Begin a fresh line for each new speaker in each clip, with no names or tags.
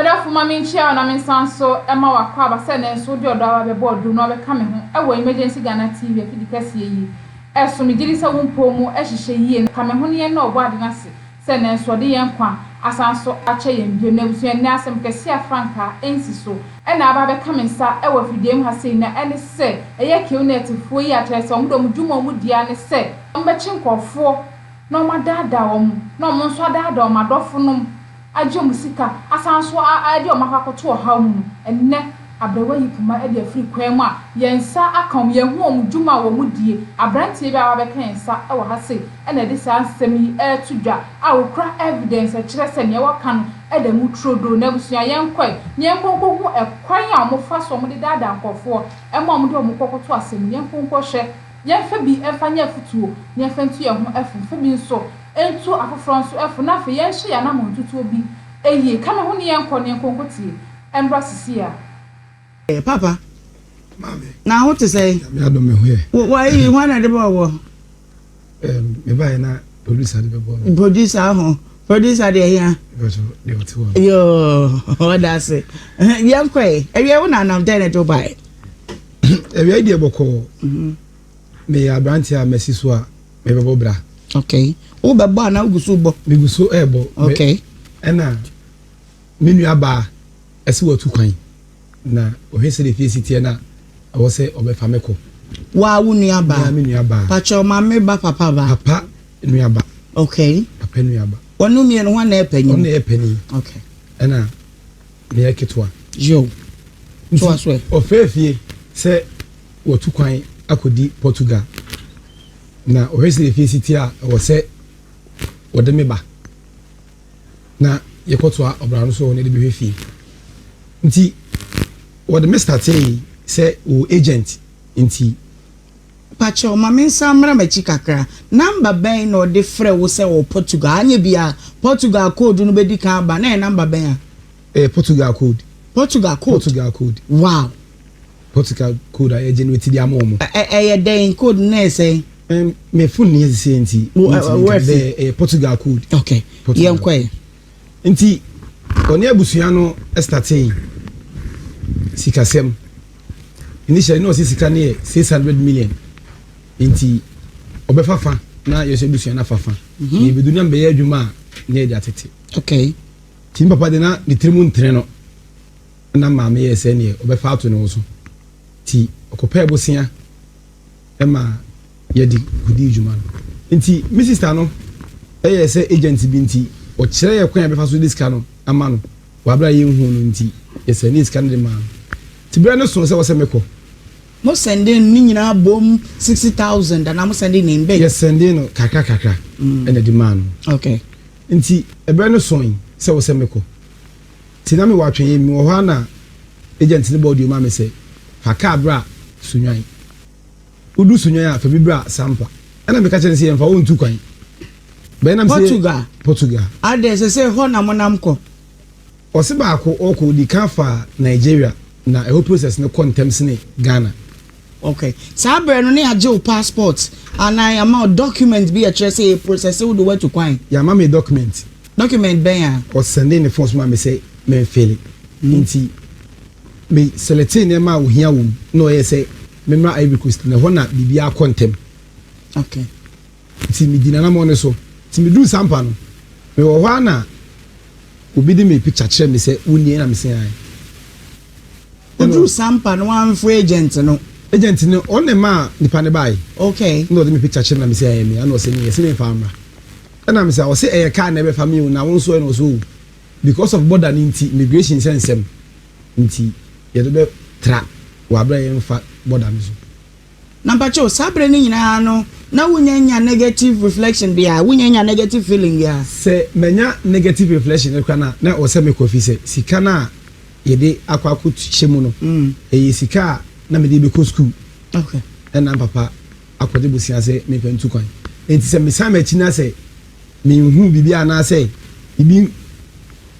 Medɔfo ma menkyia wo na mensan nso ma wo akwaaba sɛ nnɛ nso wode ɔdɔ aba bɛbɔ ɔdom na wabɛka me ho wɔ Emergency Ghana TV afidi kɛseɛ yi so. Megye di sɛ wo mpɔw mu hyehyɛ yie. Ka me ho ne yɛn nna Ɔbɔade no ase sɛ nnɛ nso ɔde yɛn nkwa asan nso akyɛ yɛn bio. Na abusua nnɛ asɛm kɛseɛ a frankaa nsi so na aba abɛka me nsa wɔ afidie mu ha sei na ɛne sɛ ɛyɛ Qnet foɔ yi a kyerɛ sɛ wɔn de wɔn dwuma a wɔn di ara ne sɛ wɔbɛkye nkorɔfoɔ na wɔadaadaa wɔn na wɔn nso adaadaa wɔn adɔfonom agye wɔn sika asan nso de wɔn akɔ akɔto ɔhaw mu no, ɛnnɛ aberewa yi poma de afiri kwan mu a yɛn nsa aka wɔn, yɛahu wɔn dwuma a wɔdie. Aberanteɛ bi a wabɛka yɛn nsa wɔ ha sei na ɛde saa nsɛm yi reto dwa a ɔkura evidence a ɛkyerɛ sɛ nea waka no da mu turodoo. N'abusua, yɛnkɔe na yɛnkɔ nkɔhu ɛkwan a wɔfa so wɔde daadaa nkurɔfoɔ ma wɔde wɔn kɔkɔto asɛm mu. Yɛnkɔ nkɔhwɛ. Yɛmfa bi mfa nyɛ afotuo na yɛmfa ntu yɛn ho fo, mfa bi nso ntu afoforɔ nso fo, na afei yɛnhyɛ yɛn anammɔntutuo bi yie. Ka me ho ne yɛnkɔ ne yɛnkɔ nkɔtie mmra seesei ara.
Eh, papa.
Maame.
Na ho te sɛn?
Nyame adom me ho yɛ.
Wo wo ayi hwan na de bɔ wɔ?
Um, me baeɛ na producer de bɛbɔ me.
Producer ho. Producer deɛ hia.
Bɛso deɛ ɔte hɔ no.
Yoo, ɔda ase. Yɛn kɔ yi. Ɛwiɛ wo na anam dɛn na ɛde wo baeɛ?
Ɛwiɛ yi deɛ bɔkɔɔ. Mhm. Meyɛ aberanteɛ a masi so a mebɛbɔ bra.
Okay. Wobɛbɔ anaa wogu so bɔ?
Megu so ɛrebɔ.
Okay.
Ɛna me nua baa ɛsɛ watu kwan na ɔhwɛ sɛdeɛ fie si teɛ na ɛwɔ sɛ ɔbɛfa me kɔ.
Waa wo nua baa?
Me nua baa.
Pakyɛ maame ba papa ba?
Papa nua ba.
Okay.
Papa nua ba.
Wɔn mmienu hwan na ɛyɛ panyin?
Ɔno na ɛyɛ panyin.
Okay.
Ɛna meyɛ ketewa.
Yo. Toa so ɛ.
Ɔfɛɛ fie sɛ wɔtu kwan akɔdi Portugal na ɔhwɛ sɛ efie si te a ɛwɔ sɛ wɔde me ba na yɛkɔtoa ɔbra no so wɔ ne de bɛhwɛ fie nti wɔde me startee sɛ wɔ agent nti.
Pakyɛw ma me nsan mmra m'akyi kakra. Number bɛn na ɔde frɛ wo sɛ ɔwɔ Portugal? Anyɛ biara Portugal code no bɛdi kan aba, na ɛyɛ number bɛn a?
Ɛyɛ Portugal code.
Portugal code?
Portugal code.
Wow.
Portugal code a yɛ generate de ama wɔn.
Ɛyɛ dɛn code no na ɛyɛ sɛn?
Me phone ni sisi nti. Bɛɛ ɛyɛ Portugal code.
Okay. Yɛn kɔ yɛ.
Nti ɔne abusua no startee sikasɛm. Initially na ɔsɛ sika no yɛ 600 million. Nti ɔbɛfa fa na yɛsɛ abusua no afa fa. Mhm. Na ebedu na mbɛyɛ adwuma a na yɛde atete.
Okay.
Nti me papa de na ne tirim ntere no na maame yɛɛ sɛ neɛ ɔbɛfa ato ne ho so. Nti ɔkɔpɛɛ bosea ma yɛde kɔdii dwuma no. Nti me sista no yɛɛ sɛ agent bi nti ɔkyerɛ yɛ kwan a yɛbɛfa so de sika no ama no wɔ abere a yɛnhuu no nti yɛsɛndee sika no de maa no. Nti berɛ no soo sɛ ɛwɔ sɛ mekɔ.
Mo sɛndee no ne nyinaa bom 60,000 anaa mo sɛndee no in bits?
Yɛsɛndee no kakra kakra na ɛde maa no.
Okay.
Nti ɛberɛ no soe sɛ ɛwɔ sɛ mekɔ. Nti na mewɔ atwɛnyɛ mu, mewɔ hɔ ara na agent no bɔɔ audio maa me sɛ, fa kaa bra Sunyani. Wodu Sunyani a, fa bi bra Sampa. Ɛna meka kyerɛɛ no sɛ yɛmfa wo ntu kwan. Bɛyɛ na mese
Portugal?
Portugal.
Adɛn, sesei hɔ na monam kɔ?
Ɔse baako ɔkɔ, odi kan faa Nigeria na ɛhɔ process no kɔ ntɛm sene Ghana.
Ok. Saa berɛ no na yɛagye wo passport anaa yɛama wo document bi a ɛkyerɛ sɛ yɛ process wo de woatu kwan?
Yɛama me document.
Document bɛn a?
Ɔsɛndee ne phone so maa me sɛ memfele. Nti me selectee nneɛma a ohia wɔ mu na ɔyɛɛ sɛ memmra Ivory Coast na ɛhɔ na biribiara kɔ ntɛm.
Ok.
Nti medii n'anammɔn no so. Nti meduu Sampa no, mewɔ hɔ ara na obi de me picture kyerɛɛ me sɛ wo nie na mese ae.
Oduru Sampa no wamfrɛ agent no?
Agent no ɔno na ɛmaa nipa no bae.
Okay.
Ɛna ɔde me picture kyerɛ me na mese ɛyɛ me ɛna ɔse me yɛse memfa mmra. Ɛna mese ɔse ɛyɛ car na ɛbɛfa me o na wo nso ɛna ɔse o because of border no nti immigration sɛ nsɛm nti yɛde bɛ tra wɔ abere a yɛmfa border no so.
Na mpakyɛw, saa bere no nyinaa no, na wunya nya negative reflection biara? Wunya nya negative feeling biara?
Sɛ manya negative reflection no koraa no a, na ɛwɔ sɛ mekɔ efisɛ sika no a yɛde akɔ akɔhyɛ mu no, ɛyɛ sika a na mede rebɛkɔ sukuu. Ɛnna me papa akɔgye bosea sɛ memfa ntu kwan. Enti sɛ mesan m'akyi na sɛ menhuu biribi anaasɛ biribi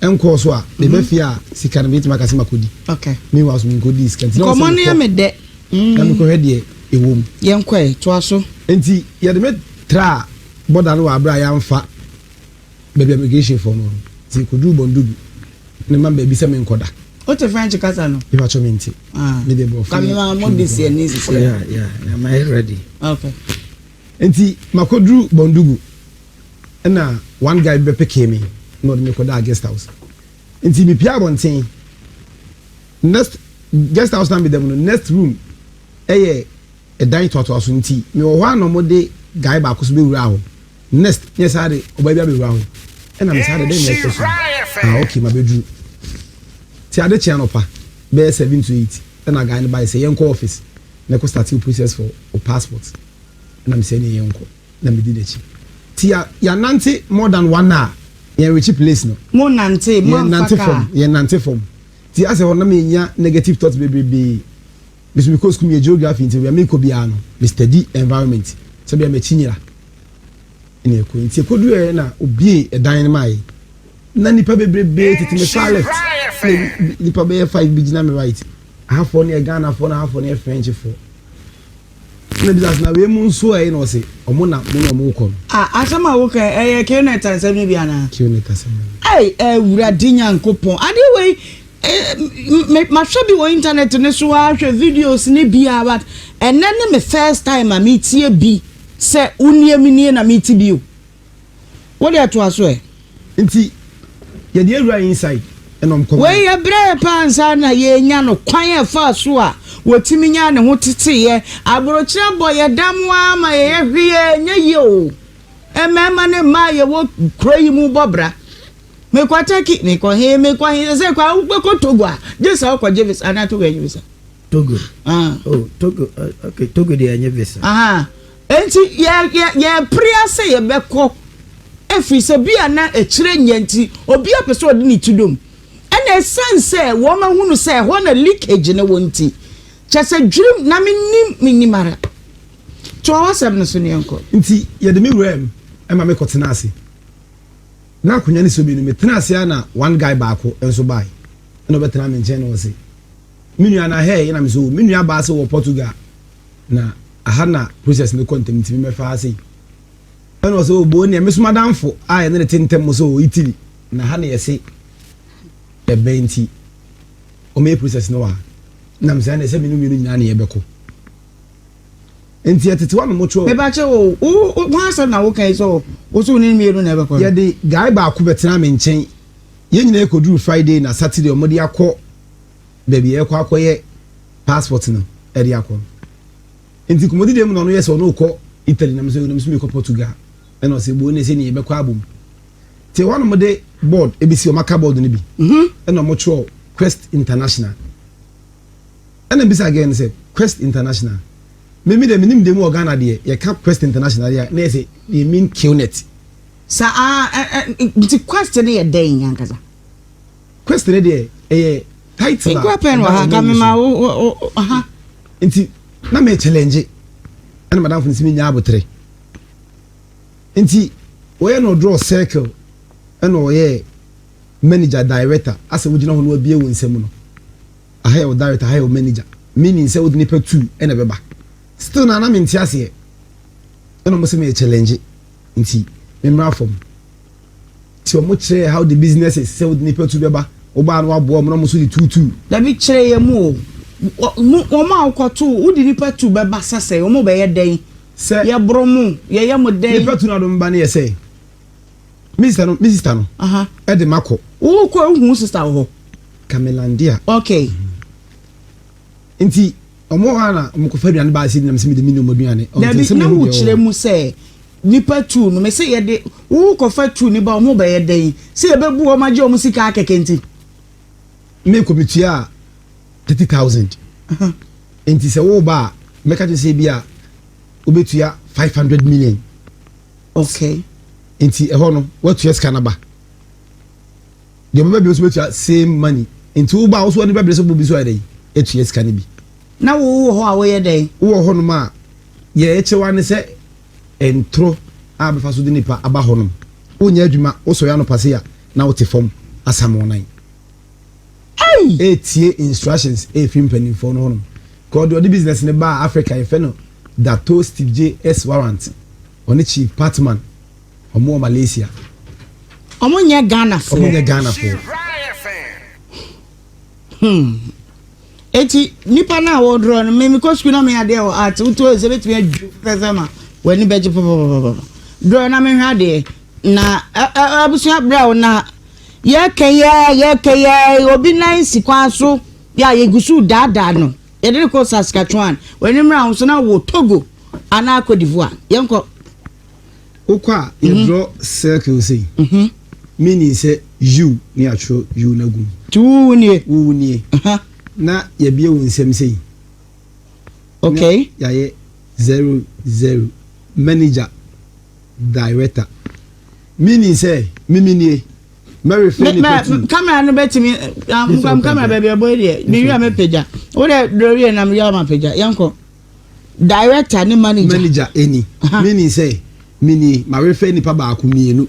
nkɔɔ so a, meba fie a, sika no mɛtumi aka sɛ makɔdi. Meanwhile nso menkɔdii sika. Nti na ɛwɔ sɛ
Nkɔmmɔ no yɛ
mekɔ
me dɛ.
na mekɔhwɛ deɛ ɛwɔ mu.
Yɛnkɔ ɛ, toa so.
Enti yɛde me traa bɔda no wɔ aberɛ a yɛamfa baabi a immigration foɔ no wɔ no. Nti yɛkɔduruu Bondugu. na ɛma me baabi sɛ menkɔda.
Wote French kasa no?
Mepakyɛ mente.
Ah.
Me de borɔfo.
Ka me ma mo de si ani sisi.
Yeah, am I ready?
Okay.
Nti makoduru Bondugu ɛna one guy bi bɛpekee me na ɔde me kɔdaa guest house. Nti mepia abɔnten next guest house na meda mu no next room ɛyɛ ɛdan toatoa so nti mewɔ hɔ a na wɔde guy baako so bɛwura hɔ next nyɛ saa de ɔbaa bi abɛwura hɔ ɛna me saa de dɛn na ɛkɔ so ah okay mabɛduru ti ade kye anɔpa bɛyɛ 7 to 8 ɛna guy no baeɛ sɛ yɛnkɔ office na ɛkɔ start process for o passport. Ɛna me sɛ ne yɛnkɔ na medi n'akyi ti ya yɛanante more than one hour yɛn reach place no.
Mo nante mo
yɛn
anfa
nante
kaa.
Fam yɛn nante fam ti asɛ hɔ na menya negative thoughts bebrebe. Meso mekɔ school meyɛ geography nti baabi a mekɔ biara no me study environment sɛ bia m'akyi nyera ɛna ɛkɔ. Nti ɛkɔduru yɛ na obie ɛdan no maa yɛ na nipa bebrebe tete me far left na nipa bɛyɛ five bi gyina me right. Ahafoɔ no yɛ Ghanafoɔ na ahafoɔ no yɛ Frenchfoɔ na bisa sɛ na wei mu nso ɛyɛ na ɔse ɔmo na mo na ɔmo kɔ no.
Ah, asɛm a woka ɛyɛ Knet asɛm no bi anaa?
Knet asɛm no.
Ei, Awurade Nyankopɔn, adeɛ wei eh, me mahwɛ bi wɔ internet ne so ahwɛ videos ne bi a, but ɛnɛ ne me first time a metie bi sɛ wonie me nie na mete bi o. Wo deɛ toa so ɛ.
Nti yɛde awura inside ɛna ɔmo kɔ.
Wei yɛ brɛɛ paa ansa na yɛrenya no kwan a ɛfaa so a wɔtumi nyaa ne ho teteeɛ. Aborokyerɛ bɔ yɛ dam ara ma yɛyɛ hwee a ɛnyɛ yie o. Mmarima ne mmaa a yɛwɔ kuro yi mu bɔ bra. Mekɔ Turkey, mekɔ he, mekɔ he, sɛ sɛ koraa wobɛkɔ Togo a, gye sɛ wokɔgye visa anaa Togo ɛnyɛ visa?
Togo.
Ah.
Oh, Togo, uh, okay, Togo deɛ ɛnyɛ visa.
Aha. Enti yɛ yɛ yɛpere ara sɛ yɛbɛkɔ ɛfiri sɛ bi a na akyire nyɛ nti obiara pɛ sɛ ɔde ne ti dom. Ɛna ɛsiane sɛ wɔn ahunu sɛ ɛhɔ na leakage no wɔ nti, kyɛ sɛ dwirim na mennim mennim ara. Toa w'asɛm no so na yɛnkɔ.
Nti yɛde me wuraa mu ma me kɔtenaa ase. Na akonnwa no si hɔ mmienu, metenaa ase ara na one guy baako nso bae ɛna ɔbɛtenaa me nkyɛn na ɔse, Me nua na hey, ɛna me sɛ, oh, me nua baa se wɔ Portugal na aha na process no kɔ ntɛm nti memmɛfa ha sei. Ɛna ɔsɛ oh boo neɛ me so madamfo a yɛne ne te ntɛm sɛ ɔwɔ Italy na ha na yɛse ɛbɛn nti ɔmɛyɛ process no wɔ ha. Na mesɛ ɛna ɛsɛ me no mmienu nyinaa ne yɛbɛkɔ. Nti ɛtete hɔ na motwerɛ.
Mepakyɛ o, wo wo ho asɛm na woka yi sɛ wo so wo ne mmienu na ɛbɛkɔ no?
Yɛde guy baako bɛtenaa me nkyɛn. Yɛn nyinaa kɔduruu Friday na Saturday wɔde akɔ baabi a yɛkɔ akɔyɛ passport no ɛde akɔ no. Nti nkɔmmɔdidie mu na ɔno yɛ sɛ ɔno rekɔ Italy na mesɛ na mesɛ mekɔ Portugal ɛna ɔsɛ bo ne sɛ ne yɛbɛkɔ abom. Nti ɛhɔ na wɔde board ɛbɛsi wɔn aka board no bi ɛna wɔtwerɛ Quest International. Ɛna mbisa girl no sɛ Quest International me me deɛ menim deɛ mu wɔ Ghana deɛ yɛka Quest International deɛ na yɛ sɛ they mean Qnet.
Sa aa ɛ ɛ nti Quest no yɛ dɛn ankasa?
Quest no deɛ ɛyɛ title a
Nkura pɛn wɔ ha ka me ma wo wo aha.
Nti na me challenge ɛna madamfo no sɛ menya abotere nti wɔyɛ na ɔdraw circle ɛna ɔyɛ manager director asɛ wogyina hɔ na wabie wo nsam no aha yɛ wo director aha yɛ wo manager meaning sɛ wode nipa tu ɛna ɛbɛba still na na mente aseɛ ɛna ɔmo sɛ meyɛ challenge nti memmra fam. Nti ɔmo kyerɛɛ how the business is, sɛ wode nipa tu bɛba, wobaa no waboa ɔmo na ɔmo nso de tuutuu.
Dabi kyerɛ yɛn mu o, mo wɔn a wokɔtoo, wode nipa tu bɛba sɛ sɛn, wɔn bɛyɛ dɛn?
Sɛ.
Yɛboro mo, yɛyɛ mo dɛn?
Nipa tu no a wɔde ba no yɛ sɛ, me sister no, me sister no, ɛde makɔ.
Wokɔ wohu wo sister wɔ hɔ?
Kamelandia.
Okay.
Nti ɔmo hɔ a na ɔmo kɔfa aduane baa sɛ nam sɛ mede me nua ɔmo aduane.
Dabi na wo kyerɛ mu sɛ nipa tuu no mese yɛde wo kɔfa tuu ne ba ɔmo bɛyɛ dɛn sɛ yɛbɛbu ɔmo agye ɔmo sika akɛkɛ nti.
Me kɔ me tua 30,000 nti sɛ wo ba a mɛka kyerɛ sɛ bi a wobɛtua 500 million.
Okay.
Nti ɛhɔ no woatua sika no ba. Deɛ ɔbɛba bio nso bɛtua same money. Nti wo ba a wo so w'ani bɛbere sɛ wobɛbi so ayɛ dɛn atua sika no bi.
Na wo wɔ hɔ a woyɛ dɛn?
Wowɔ hɔnom a yɛ ɛkyɛ wa ne sɛ ntoro a bɛfa so de nipa aba hɔnom. Wonyɛ adwuma, wosɔre anɔpa sei a na wote fam asam wo nan.
Ei!
Ɛretie instructions ɛrefiri mpanimfoɔ no hɔnom. Kɔ deɛ ɔde business no baa Africa yɛfrɛ no Dato Steve J S Warrant, ɔne Chief Patman. Ɔmo wɔ Malaysia.
Ɔmo nyɛ Ghana foɔ.
Ɔmo nyɛ Ghana foɔ.
Hmm. Eti nipa no a wɔdorɔ no, me mekɔ sukuu na meyɛ adeɛ wɔ art, wotu sɛ bɛtumi adwu fɛfɛ ma w'ani bɛgye papapapapa. Dorɔ na mehwɛ adeɛ na abusua berɛ wo na yɛka yɛ yɛka yɛ obi nan si kwan so yɛ a yɛgu so daadaa no yɛde no kɔ Saskatchewan w'ani mmra ho so na wɔ Togo anaa Cote d'Ivoire yɛnkɔ.
Wokɔ a yɛdraw circle sei meaning sɛ U ne yɛatwerɛ U no agu mu.
Nti wo wo nie?
Wo wo nie. Na yɛabue wo nsam sei.
Okay.
Na yɛayɛ 00 manager director meaning sɛ me me nie. Mɛrefɛ nipa tu.
Camera no bɛtumi nkam camera baabi ɛbɔ yi deɛ mewie a mɛpagya. Wo dɛ draw wie na mewie a mapagya yɛnkɔ. Director ne manager.
Manager ɛni. Meaning sɛ me nie ma refer nipa baako mienu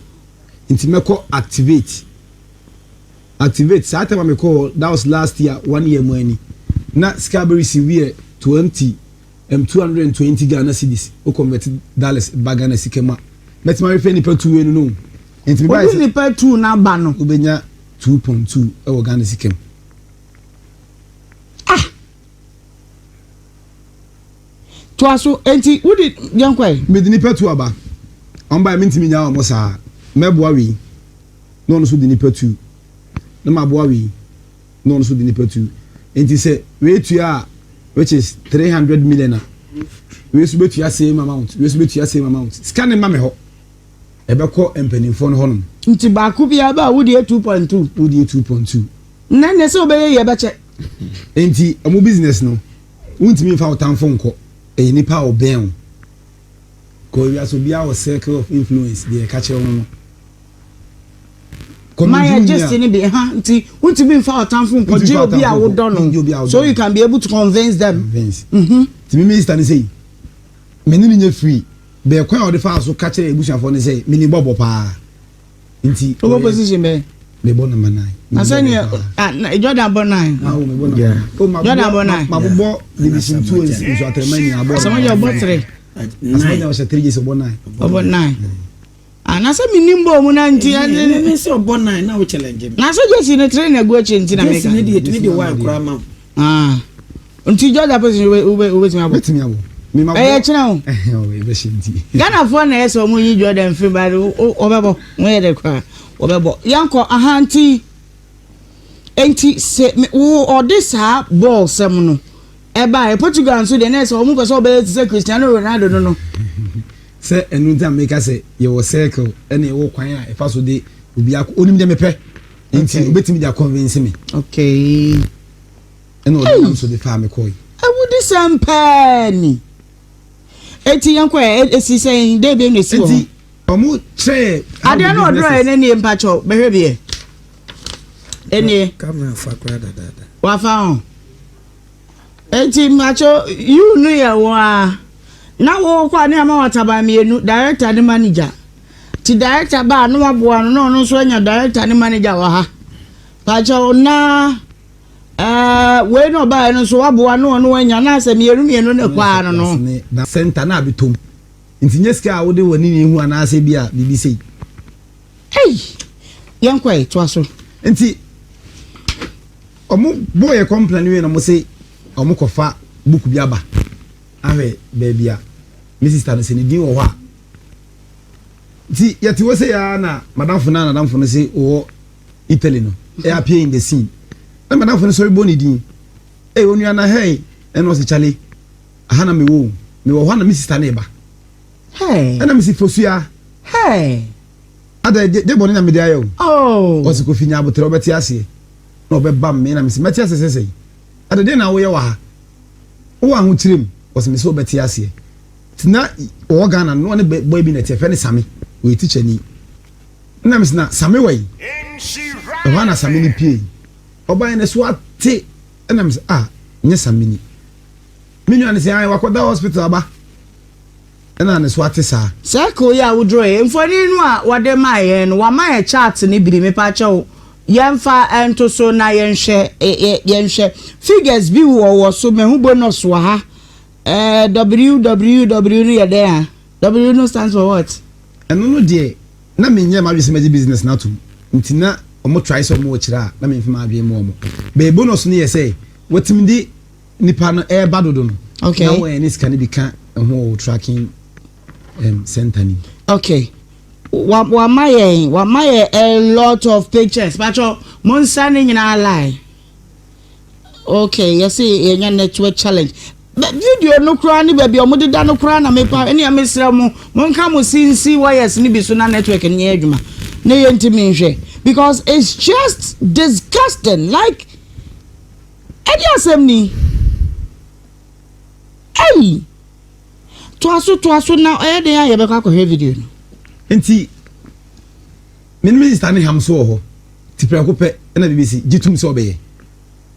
nti mɛkɔ activate activate saa time a mekɔ hɔ that was last year one year mu ani na sika bɛ receive yɛ 20 um, 220 Ghana cedis o convert dollars ba Ghana sika mu a mɛtumi refer nipa two wei no no nti
me ba nipa two na ba no
wobɛnya 2.2 ɛwɔ Ghana sika mu.
Ah! Toa so, enti wode yɛn kɔ ɛ.
Mede nnipa tu aba. Wɔn baeɛ mentumi nnyaa wɔn saa. Mɛboa wei na ɔno nso de nnipa tu. Na maboa wei na ɔno nso de nnipa tu. Enti sɛ wei tua a which is 300 million a, wei nso bɛtua same amount, wei nso bɛtua same amount. Sika no mma me hɔ. Ɛbɛkɔ mpanimfoɔ no hɔnom.
Nti baako biara ba a wodeɛ 2.2.
Wodeɛ 2.2.
Na ɛnɛ sɛ wobɛyɛ yie ɛbɛkyɛ.
Enti wɔn business no, wontumi mfa wo tamfo nkɔ. Ɛyɛ nipa a ɔbɛn wo. Kɔ wiase obiara wɔ circle of influence deɛ ɛka kyerɛ wo no.
Kɔ Ma yɛ gist no bi ha nti wontumi mfa ɔtamfo nkɔ gye obi a wodɔ no so you can be able to convince them.
Convince. Mm-hmm. Nti me minister no sei, me ne no nyɛ free. Bɛɛ kwan a ɔde faa so ka kyerɛ abusuafoɔ no sɛ menim bɔbɔ paa. Nti
wobɔ position bɛn?
Mebɔ number nine.
Na sɛ neɛ ah, Jordan bɔ nine.
Ah, oh, mebɔ number nine. Oh,
Jordan bɔ nine.
Mabobɔ division two nso atɛrɛma nyinaa bɔ.
Asɛmɔgya ɔbɔ three.
Asɛmɔgya ɔhyɛ three gye sɛ ɔbɔ nine.
Ɔbɔ nine. Ah, na sɛ menim bɔ mu na nti.
Ne ne sɛ ɔbɔ nine na wo challenge me.
Na sɛ Jesse ne three na egu akyi nti na meka.
Jesse ne deɛ tumi de one koraa ma wo.
Ah. Nti Georgia position wobɛtumi abɔ?
Mɛtumi abɔ.
Ɛyɛ kyena o.
Ɛbɛhyɛ nti.
Ghanafoɔ na ɛyɛ sɛ wɔn yi Jordan firi ba wɔbɛbɔ wɔn yɛ dɛ koraa wɔbɛbɔ. Yɛnkɔ aha nti nti sɛ wo ɔde saa bɔɔl sɛm no ɛbaeɛ Portugal nso deɛ na ɛsɛ wɔn pɛ sɛ wɔbɛyɛ te sɛ Cristiano Ronaldo no no.
Sɛ ɛno nti a meka sɛ yɛwɔ circle ɛna yɛwɔ kwan a ɛfa so de obi akɔ onim deɛ mepɛ nti obetumi de akɔnvinse me.
Okay.
Ɛna ɔde nam so de faa me kɔe.
Awudisɛm paa ni. Eti yɛn kɔ ɛ esi sɛn dɛ bi na esi wɔ hɔ.
Eti ɔmo kyerɛ
how the business is. Adeɛ no ɔdorɔ yɛ n'anie mpakyɛw bɛhwɛ bi ɛ. Enie.
Camera fa kora dadaada.
Wafa ho. Eti mpakyɛw you no yɛ wo a na wo kɔ a ne ama wataban mmienu director ne manager. Ti director ba a na waboa no na ɔno nso anya director ne manager wɔ ha. Mpakyɛw na. Ɛɛ wei na ɔbaeɛ no nso waboa no ɔno wanya na sɛ mmienu mmienu ne kɔ ara no
no. Center na abɛtɔ mu nti nyɛ sika a wode w'ani na ehu anaasɛ bi a biribi sei.
Ei! Yɛnkɔ ɛ, toa so.
Nti ɔmo bɔɔ yɛ complain wie na ɔmo se ɔmo kɔfa book bi aba ahwɛ baabi a me sister no sɛ ne din wɔ hɔ a. Nti yɛte hɔ sei ara na madamfo no a nadamfo no se ɔwɔ Italy no ɛ appear in the scene na madamfo no sɔre bɔ ne din Ei onua na hey ɛna ɔse chale aha na mewɔ o mewɔ hɔ a na me sister no reba ɛna mese Fosua ada de bɔne na mede ayɛ o
oh.
Ɔse Kofi nya aboterɛ wobɛte aseɛ na ɔbɛbam me na mese mɛte aseɛ sɛ sɛn ada deɛ na woyɛ wɔ ha wowɔ ahokyerɛ mu ɔse mese wobɛte aseɛ nti na ɔwɔ Ghana no na ɔne boy bi na ɛte ɛfɛ ne Same ɔyɛ teacher ni Nna mese na Same wɔ yi? Ɛhɔ a na Same no pie. Ɔbaeɛ no so ate. Ɛna mese ah nyɛ Same ni. Me nua no sɛ ae wakɔda hospital aba. Ɛna ne so ate saa.
Circle yi a wo draw yi, mfoni no a wɔde maa yɛn no, wɔama yɛn chart no bi, mepakyɛw yɛmfa nto so na yɛnhwɛ, yɛnhwɛ. Figures bi wɔ wɔ so, mahu bonus wɔ ha. Eh, WWW no yɛ dɛn a? W no stands for what?
Ɛno no deɛ na menyɛɛ m'adwene sɛ mɛgye business no atom nti na. Ɔmo try sɛ ɔmo kyerɛ a, na memfa m'adwene mu ɔmo. Bɛyɛ bonus no yɛ sɛ wɔtumi de nipa no ɛreba dodo no. Na wɔn ne sika no bi ka ɛho wɔ tracking center ni.
Okay, wama yɛn a lot of pictures. Patro, mo nsa ne nyinaa lie. Okay, yɛsɛ yɛnya network challenge. Video no koraa ne baabi a ɔmo deda no koraa na mepa ɛne mesrɛ mo, monka mo sinsi wires ne bi so na network no nyɛ adwuma na yɛntumi nhwɛ, because it's just disgusting. Like, ɛde asɛm ni ɛyi, toa so, toa so, na ɛyɛ den a yɛbɛkɔ akɔhwɛ video no.
Nti me ne minister ne ham so wɔ hɔ ti prɛko pɛ, ɛna BBC gye tum sɛ ɔbɛyɛ,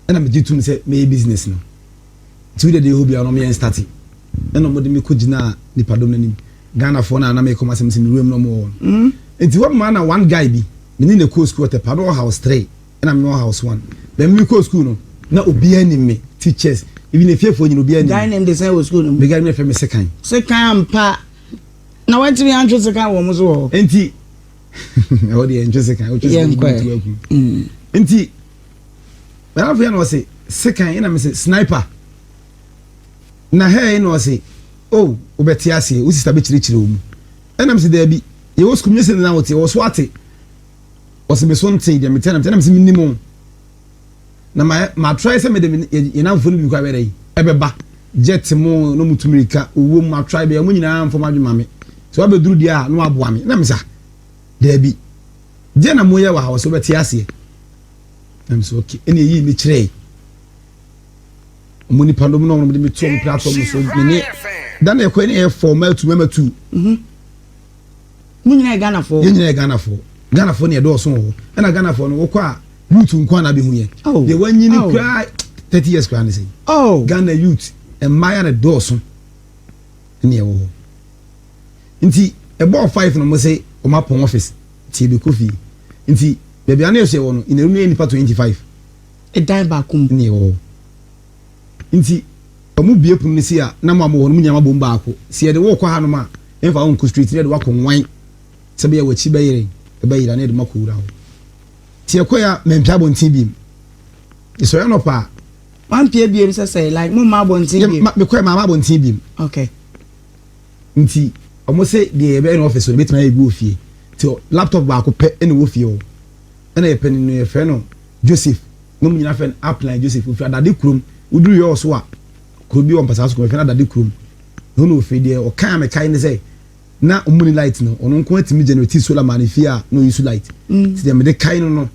ɛna megye tum sɛ mɛyɛ business no. Nti wode deɛ ɛhɔ biara no, ɔmyɛ start, ɛna ɔmode me kɔ gyina nipadɔm no anim, Ghanafoɔ no a na mekɔm asɛm sɛ mewuram no, ɔmwɔ hɔ no. Nti hɔ maa na one guy bi mene ne kɔɔ school ɔtɛpa no, wɔ house three ɛna mene wɔ house one. Bɛn mi kɔɔ school no na obiara nim me, teachers, even efiefoɔ nyina obiara
guy
nim.
Name de sɛn wɔ school no mu?
Me guy mi fɛ me sekan.
Sekan ampa na wɔntumi antwe sekan wɔ mo so wɔ hɔ?
Nti ɛhɔ deɛ ntwe sekan, wotwe sekan
Yɛnkɔ ɛ.
tu akum. Nti bɛnafo yɛ na ɔse sekan, ɛna me sɛ sniper na hɛɛ, na ɔse, "O, wobɛte aseɛ, wo sister bɛkyerɛkyerɛ wo mu." Ɛna me sɛ, "Daabi, yɛwɔ sukuu nyɛ sɛ na wote wɔ so ate." Ɔse me so nte deɛ mete, na mete na me sɛ menim o, na ma try sɛ mede yɛn namfo no bi kɔ abɛrɛ yi ɛbɛba jet mu na mu tu mirika owó mu, ma try bɛyɛ mo nyinaa mfɔm adwuma me sɛ wabɛduru deɛ a na waboa me, na me sa daabi deɛ na moyɛ wɔ ha. Wɔ sɛ wobɛte aseɛ, na me sɛ okay. Ɛna ɛyii me kyerɛɛ ɔmo nipa dɔm na ɔmo de me to ɔmo platform so. Me ne da na ɛkɔ ne yɛ fɔ mɛtu mɛmɛtu.
Mo nyinaa yɛ Ghanafoɔ?
Yɛn nyinaa yɛ Ghanafoɔ. Ghanafoɔ ne yɛdɔɔso wɔ hɔ, ɛna Ghanafoɔ no wokɔ a, youth nko ana bɛhu yɛ. Deɛ wanyini koraa 30 years koraa ne sɛ Ghana youth, mmaayɛ na dɔɔso ne ɛwɔ hɔ. Nti ɛbɔɔ 5 no, mo sɛ ɔmo apɔn office tie bi kɔ fie. Nti baabi a ne yɛ wɔ no ìnáwó no yɛ nipa 25.
Ɛdan baako mu?
Ne ɛwɔ hɔ. Nti ɔmo bie pono no si a, na mo a mo wɔ no mo nyinaa bɔ mu baako si yɛde wɔkɔ hanom a, ɛnfa wɔn nkɔ straight, ne yɛde wakɔ nwan sɛ bɛyɛ wɔakyi bɛyere ɛbɛyere na yɛde mo akɔ wura hɔ. Tie kɔ ya mɛmpia abɔnten biem, ìsọ̀rọ̀ nɔpa a.
Wampie biem sɛ like mo ma abɔnten
yɛ
biem?
Mekɔ yɛ maa ma abɔnten biem. Nti ɔmo sɛ deɛ yɛbɛyɛ no office no, ebɛtumi ayɛ bi wɔ fie. Nti laptop baako pɛ ɛna ɛwɔ fie hɔ, ɛna yɛ panin no, yɛfrɛ no Joseph, na ɔmo nyinaa fɛ no Aplan Joseph. Ofiri Adade kurom. Woduru yɛ ɔso a, kuro bi wɔ mpasaa so, kuro yɛfrɛ no Adade kurom na ɔna ofiri. Deɛ ɔkan a mɛkae ne sɛ na ɔmo ni light no, ɔno nko atumi generate solar maa ne fie a na oyi so light. Nti deɛ mede kae no,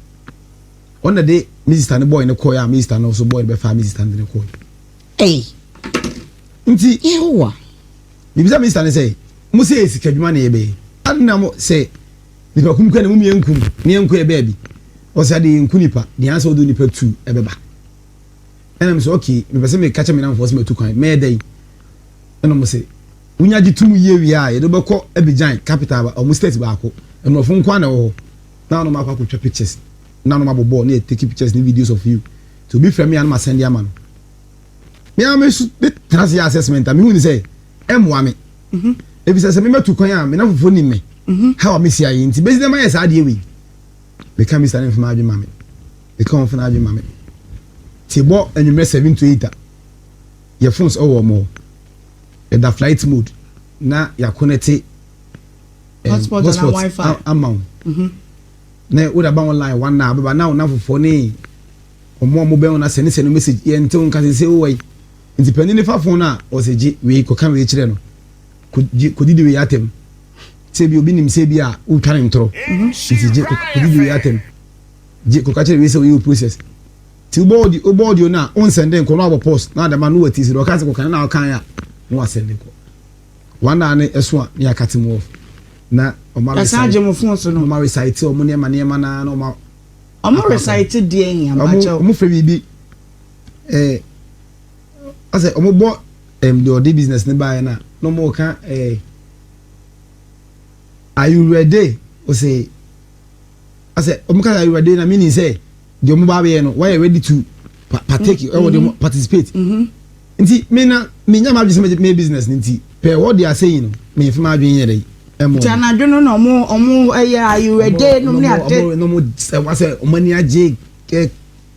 ɔna de me sister ne boy ne kɔɛ a, me sister no nso boy ne bɛfa me sister no de ne kɔɛ.
Ɛy.
Nti
Yehowa.
Bibisa me sister ne sɛ, mo sɛ yɛ sika adwuma na yɛbɛyɛ ade na mo sɛ nipa kum kura ne mu yɛ nkum ne yɛn nkɔ yɛ baabi. Ɔsɛ ade yɛ nku nipa deɛ ansa ɔde nipa tu ɛbɛba. Ɛna mo sɛ, okay, mepɛ sɛ meka kyɛ me namfoɔ sɛ matu kwan, mɛyɛ dɛn? Ɛna mo sɛ wonya gye tum yie wie a, yɛde bɛkɔ Abidjan capital, ɔmo state baako, mmorɔfo nko ana ɛwɔ hɔ, na ɔno akɔ akɔtwa pictures na ɔno abɔ bɔɔl na yɛ take pictures ne videos of you. Nti obi frɛ me a, na ma send ama no. Me a me so me tena se yɛ assessment a, mehu ni sɛ ɛmmoa me, ebisa sɛ memɛtu kwan a, me na fofoɔ nim me how a mesi ayɛ. Nti bɛsi dɛ mayɛ saa adeɛ wei, meka mr ne mfama adwe ma me, meka wɔn fana adwe ma me. Te bɔ anwummerɛ 7 to 8 a, yɛ phones ɛwɔ wɔn hɔ, yɛda flight mode na yɛaconnect
hotspot anaa Wi-Fi.
Ama wo na wode aba online one hour bɛba na wo nafofoɔ ne ɔmo a mobɛn wo na sɛne message, yɛnte wo nka sɛ wowɔ yi. Nti panin ne fa phone no a, ɔsɛ gye wei kɔka wei kyerɛ no, kɔdidi wei atɛm sɛ bi obi nim sɛ bi a wotwa ne ntorɔ. Nti gye kɔdidi wei atɛm, gye kɔka kyerɛ wei sɛ woyɛ wo process. Nti wobɔ audio no a, wonsend nkɔ na wabɔ pause na adama no wati sɛ deɛ ɔka sɛ kɔka no na ɔkan a, na wasend kɔ. One hour ne ɛso a, ne yɛacut mu off na ɔma
Ɛsan gye mo phone so no?
Ɔma recite ɔmo nneɛma nneɛma na ɔma
Ɔmo recite deɛ yɛn
ɔmo
abakyɛw?
Ɔmo fɛ biribi asɛ ɔmo bɔ deɛ ɔde business ne baayɛ na ɔmo ka "Are you ready?" Ɔsɛ asɛ ɔmo ka "Are you ready?" na meaning sɛ deɛ ɔmo ba abɛyɛ no, wɔyɛ ready to partake ɛwɔ deɛ ɔmo participate. Nti me na me nya ma adwene sɛ me business ne nti pɛ wɔ de asɛ yi no, me nfa ma adwene yɛ dɛ. Ɛmɔ.
Nti anadwo no na ɔmo ɔmo ɛyɛ ayewɛde nom ne ade.
Ɔmo na ɔmo sɛ wasɛ ɔmo ani agye ɛ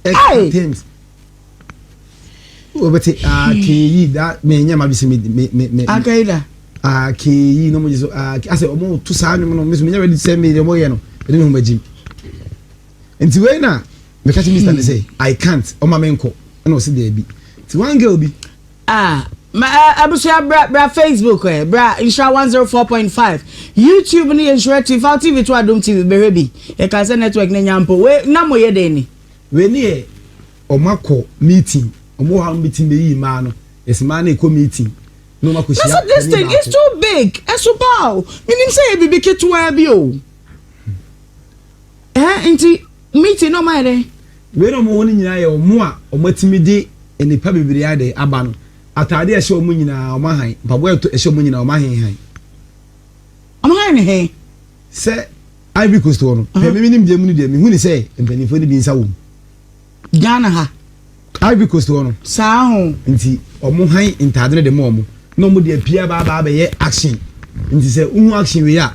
ɛ teams. Wɔbɛte akeyi da mɛ nyɛ ma bi sɛ me me me me.
Akeyi da.
Akeyi na ɔmo gye so ake asɛ ɔmo to saa nnwom no me so me nyɛ ready sɛ me deɛ ɔmo yɛ no ɛde me ho bɛgye. Nti wei na meka kyerɛ Mister ne sɛ I can't ɔma me nkɔ ɛna ɔsi daabi. Nti one girl bi.
Ah ma eh, abusua bra bra Facebook eh, bra Nhyira 104.5 YouTube no yɛ Nhyira TV fa TV to Adom TV bɛhwɛ bi yɛka sɛ network no nya mpo wei na mo yɛ dɛn ni.
Wei ne yɛ ɔmo akɔ meeting ɔmo wɔ hɔ a ɔmo bɛtumi bɛyi mmaa no yɛsɛ mmaa no ɛkɔ meeting na ɔmo akɔ hyia
This, this thing is too big ɛso paa o menim sɛ yɛ biribi ketewaa bi o ɛhɛn nti meeting na ɔmo ayɛ dɛn.
Wei na ɔmo wɔ no nyinaa yɛ ɔmo a ɔmo atumi de nnipa bebree ayɛ dɛn aba no. Ataade a ɛhyɛ ɔmo nyinaa ɔmo ahan, mpaboa a ɛhyɛ ɔmo nyinaa ɔmo ahenhan.
Ɔmo han ne he?
Sɛ Ivory Coast hɔ no, pɛ me me nimdeɛ mu no deɛ mehu ne sɛ mpanimfoɔ no bi nsa wɔ mu.
Ghana ha?
Ivory Coast hɔ no.
Saa ho.
Nti ɔmo han ntaade no de ma ɔmo na ɔmo de apue aba aba abɛyɛ action. Nti sɛ wohu action wei a,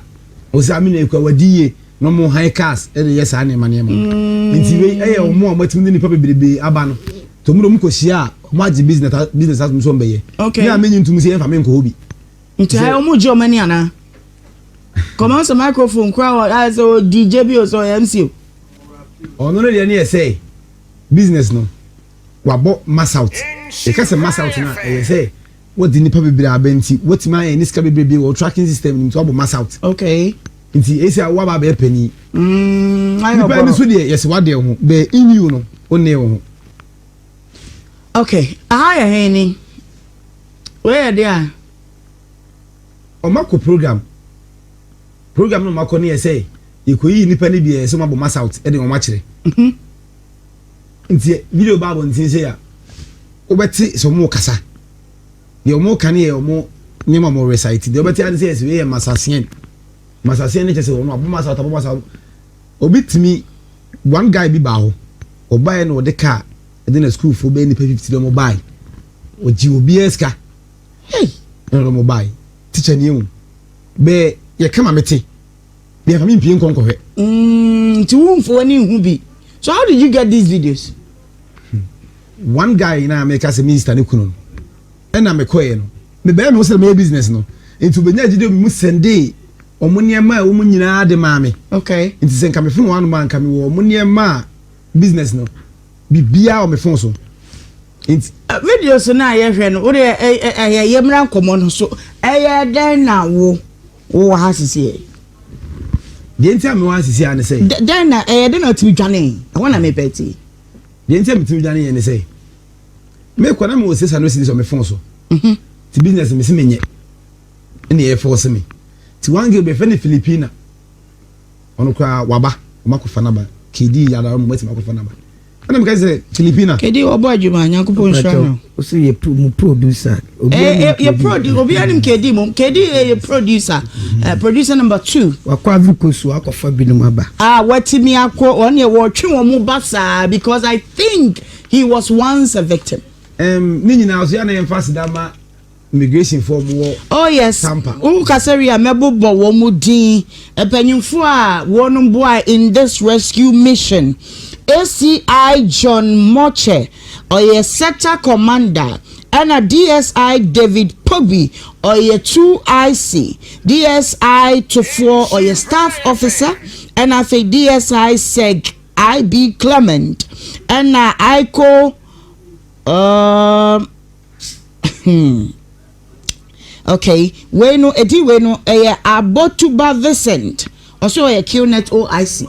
ɔsɛ amina ekura wadi yie. Na ɔmo han cars ɛde yɛ saa nneɛma nneɛma no. Nti wei ɛyɛ ɔmo a ɔmo atumi de nipa bebrebe aba no. Nti ɔmo de ɔmo kɔ hyia a, ɔmo agye business business atom sɛ ɔmo bɛyɛ.
Okay.
Me a menye ntum sɛ yɛnfa me nkɔ hɔ bi.
Nti ayɛ ɔmo gye ɔmo ani anaa? Kɔmɔ sɛ microphone kura wɔ ayɛ sɛ ɔ DJ bi o sɛ ɔyɛ MC o.
Ɔno ne deɛ ne yɛ sɛ business no wabɔ mass out. Yɛka sɛ mass out no a ɛyɛ sɛ wɔde nipa bebree aba nti wɔtumi ayɛ ne sika bebrebe wɔ tracking system no nti wabɔ mass out.
Okay.
Nti esi a waba abɛyɛ panyin.
Mm,
nipa ni so deɛ yɛsɛ wadeɛ ho bɛɛ in you no wonne wo ho.
Okay, aha yɛ hen ni? Wei yɛ deɛ a.
Ɔma kɔ program. Program no ɔma kɔ no yɛ sɛ yɛkɔyi nipa no bi a yɛ sɛ ɔma bɔ mass out ɛde wɔn akyerɛ.
Mhm.
Nti video ba abɔnten sɛ a wobɛte sɛ ɔmo kasa. Deɛ ɔmo ka no yɛ ɔmo nneɛma ɔmo recite. Deɛ wobɛte ade sɛ yɛ sɛ wei yɛ masasien. Masasien no kyerɛ sɛ ɔno abɔ mass out abɔ mass out. Obi tumi one guy bi baa hɔ. Ɔbaeɛ na ɔde car ɛde na sukuufoɔ bɛyɛ nipa 50 na ɔmo bae. Ɔgye obiara sika.
Hey!
Ɛna ɔmo bae. Teacher ni ehu. Bɛɛ yɛ kama mete. Deɛ fa me mpie nkɔ nkɔhwɛ.
Mm, nti wo nfo w'ani nhu bi. So how did you get these videos?
One guy na meka sɛ minister ne kunu no. Ɛna mekɔɛ no. Mebɛyɛ me ho sɛ meyɛ business no. Nti obenya gyidi obi mu sɛndee ɔmo nneɛma a ɛwɔ mu nyinaa de maa me.
Okay.
Nti sɛ nka me phone wɔ hanom a nka mewɔ ɔmo nneɛma a business no biribiara wɔ me phone so. Nti.
Videos no a yɛhwɛ no, wo deɛ ɛyɛ yɛmmra nkɔmmɔ no so. Ɛyɛ dɛn na wo wowɔ ha sisi?
Deɛ nti a mewɔ ha sisi a ne sɛ.
Dɛn na ɛyɛ dɛn na ɔtumi dwane? Ɛhɔ na mepɛ ti.
Deɛ nti a metumi dwane yɛ ne sɛ mekɔ na mewɔ 600 cedis wɔ me phone so.
Mhm.
Ti business mesi menyɛ ɛna ɛyɛ force me. Ti one girl bɛfɛ ne Filipina. Ɔno koraa waba ɔmo akɔfa naba. KD yadara mo matumi akɔfa naba. Ɛna meka sɛ Filipina.
KD ɔbɔ adwuma Nyankopɔn nhyira no.
Ɔsɛ yɛ mu producer.
Eh, eh, yɛ produ obi anim KD mom. KD yɛ yɛ producer. Eh, producer number 2.
Wakɔ Ivory Coast wakɔfa binom aba.
Ah, watumi akɔ wɔn yɛ wɔtwe wɔn mu ba saa because I think he was once a victim.
Um, ne nyinaa so yɛ na yɛmfa aseda ma Immigration foɔ ɔmo wɔ
Oh yes,
Tampa.
wo kasa wie a mɛbobɔ wɔn din. Mpanyinfoɔ a wɔn boae in this rescue mission. ACI John Moche, ɔyɛ sector commander, ɛna DSI David Pobi, ɔyɛ 2IC, DSI Tofoɔ, ɔyɛ staff officer, ɛna afei DSI Seg IB Clement, ɛna ICO um, Hmm. Okay, wei no, edi wei no, ɛyɛ Abotuba Vincent. Ɔso ɔyɛ QNet OIC.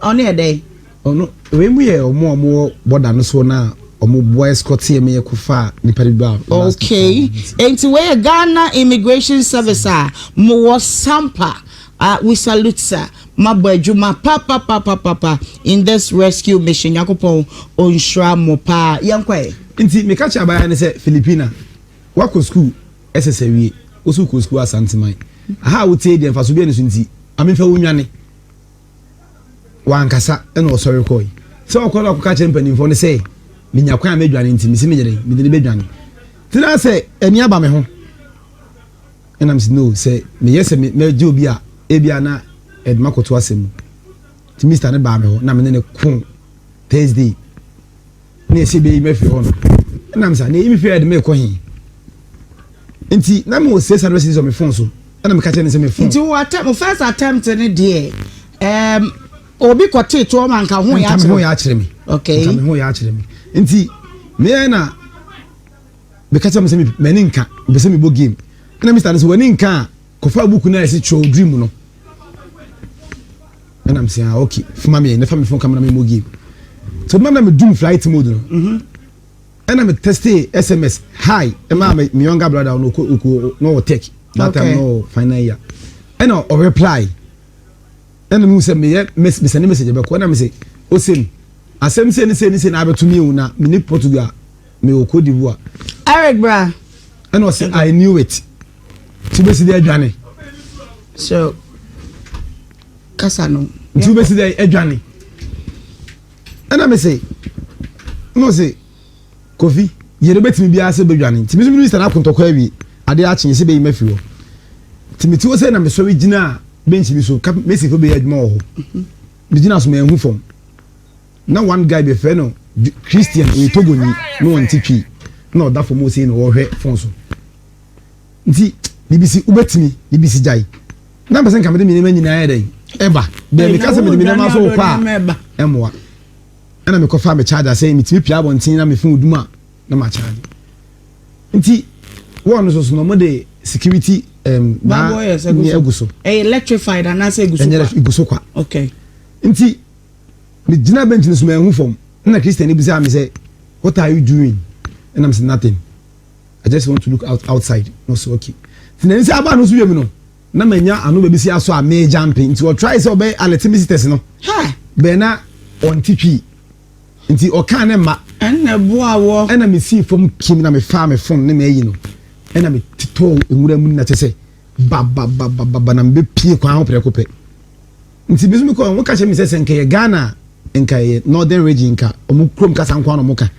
Ɔno yɛ dɛn?
Ɔno, wei mu yɛ ɔmo a ɔmo wɔ bɔda no soɔ na ɔmo boa escort yɛ meyɛ kɔ fa nipa bi ba.
Okay, enti wei yɛ Ghana Immigration Service a mo wɔ Sampa. Ah, we salute sir. Mabɔ adwuma papapapapa in this rescue mission. Nyankopɔn onhyira mo paa. Yɛnkɔ ɛ.
Nti meka kyerɛ abaayewa no sɛ, Filipina, woakɔ sukuu ɛsɛ sɛ wie, wo so wokɔ sukuu Asanteman. Aha a wote yi deɛ mfaso biara nni so nti, ma memfa wo nnwane. Wankasa ɛna ɔsɔre kɔe. Sɛ ɔkɔ na ɔkɔka kyerɛ mpanimfoɔ no sɛ, menya kwan a mɛdwane nti, mese menyɛ dɛn? Mede no bɛdwane. Nti na sɛ ani aba me ho. Ɛna mese no sɛ meyɛ sɛ mɛgye obi a ebia na ɛde makɔto asɛm mu. Nti Mister no baa me hɔ na me ne no ko Thursday na ɛsɛ bɛyi me afiri hɔ no. Ɛna mesa na ɛyi me firi hɔ de mekɔ he? Nti na mewɔ 600 cedis wɔ me phone so ɛna meka kyerɛ no sɛ me phone.
Nti wo attempt, wo first attempt no deɛ um, obi kɔtee toɔ ma nka ho yɛ akyerɛ.
Nka me ho yɛ akyerɛ me.
Okay.
Nka me ho yɛ akyerɛ me. Nti meyɛ na meka kyerɛ me sɛ m'ani nka mepɛ sɛ mebɔ game ɛna mr no sɛ w'ani nka a kɔfa book no a ɛsɛ kyerɛw dream no ɛna mesɛ ah okay foma me ne fa me phone camera me mmɔ game so mma na medum flight mode no mhm. ɛna me teste sms hi ɛma me me younger brother no ɔkɔ ɔkɔ no wɔ tech that time no final year ɛna ɔ reply ɛna mehu sɛ meyɛ mesɛne message bɛkɔ ɛna mesɛ ɔsɛm asɛm sɛ ne sɛ ne sɛ na abɛto me o na mene Portugal Me wɔ Cote d'Ivoire.
Eric bra.
Ɛna ɔsɛ I knew it. Ti wobɛsi dɛ adwane.
So kasa no.
Nti wobɛsi dɛ adwane. Ɛna me se ɛna ɔsɛ Kofi yɛrɛ bɛtumi biara sɛ bɛdwane. Nti me nso me minister no akontɔkɔ awie. Adeɛ akye sɛ bɛyi mafiri hɔ. Nti mete hɔ sɛ na mesɔre gyina bench bi so masonfo bɛyɛ adwuma wɔ hɔ. Megyina so manhu fam. Na one guy bi yɛfrɛ no Christian, ɔyɛ Togonyi na ɔnntse Twi, nna ɔda famu hɔ sei na ɔrohwɛ phone so. Ntsi biribi si wobɛtumi, biribi si gyae. Na mepɛ sɛ nka mede me nneɛma nyinaa yɛ dɛn ɛba. Bɛɛ meka sɛ mede me nneɛma so rekɔ a, ɛmmoa. Ɛna mekɔfaa me charger sɛ metumi pia abɔnten na me phone dum a na ma charge. Nti wɔn no so so no wɔde security um,
na agu so. Ɛyɛ electrified anaasɛ egu so kwa?
Ɛnyɛ egu so kwa.
Okay.
Nti Megyinaa bench no so manhu fam. Ɛnna Christian no bisaa me sɛ, What are you doing? Ɛnna mese, Nothing. I just want to look out outside. Na ɔsɛ okay. Nti n'ani sɛ aba no so wiem no, na manya ano baabi si asɔ a merejumpe. Nti ɔtry sɛ ɔbɛ alert me sisters no. Bɛn na ɔnte twi. Nti ɔkaa ne mma.
Ɛnna ɛboa wɔ.
Ɛnna mesii fam kim na mefaa me phone ne m'ayi no. Ɛnna metotɔɔ nwura mu na kyɛ sɛ bababababa na mebɛpie kwan ho prɛko pɛ. Nti me nso mekɔɔ wɔn ka kyerɛ me sɛ sɛ nka yɛ Ghana a nka yɛ northern region nka wɔn kurom kasa nko ara na wɔn ka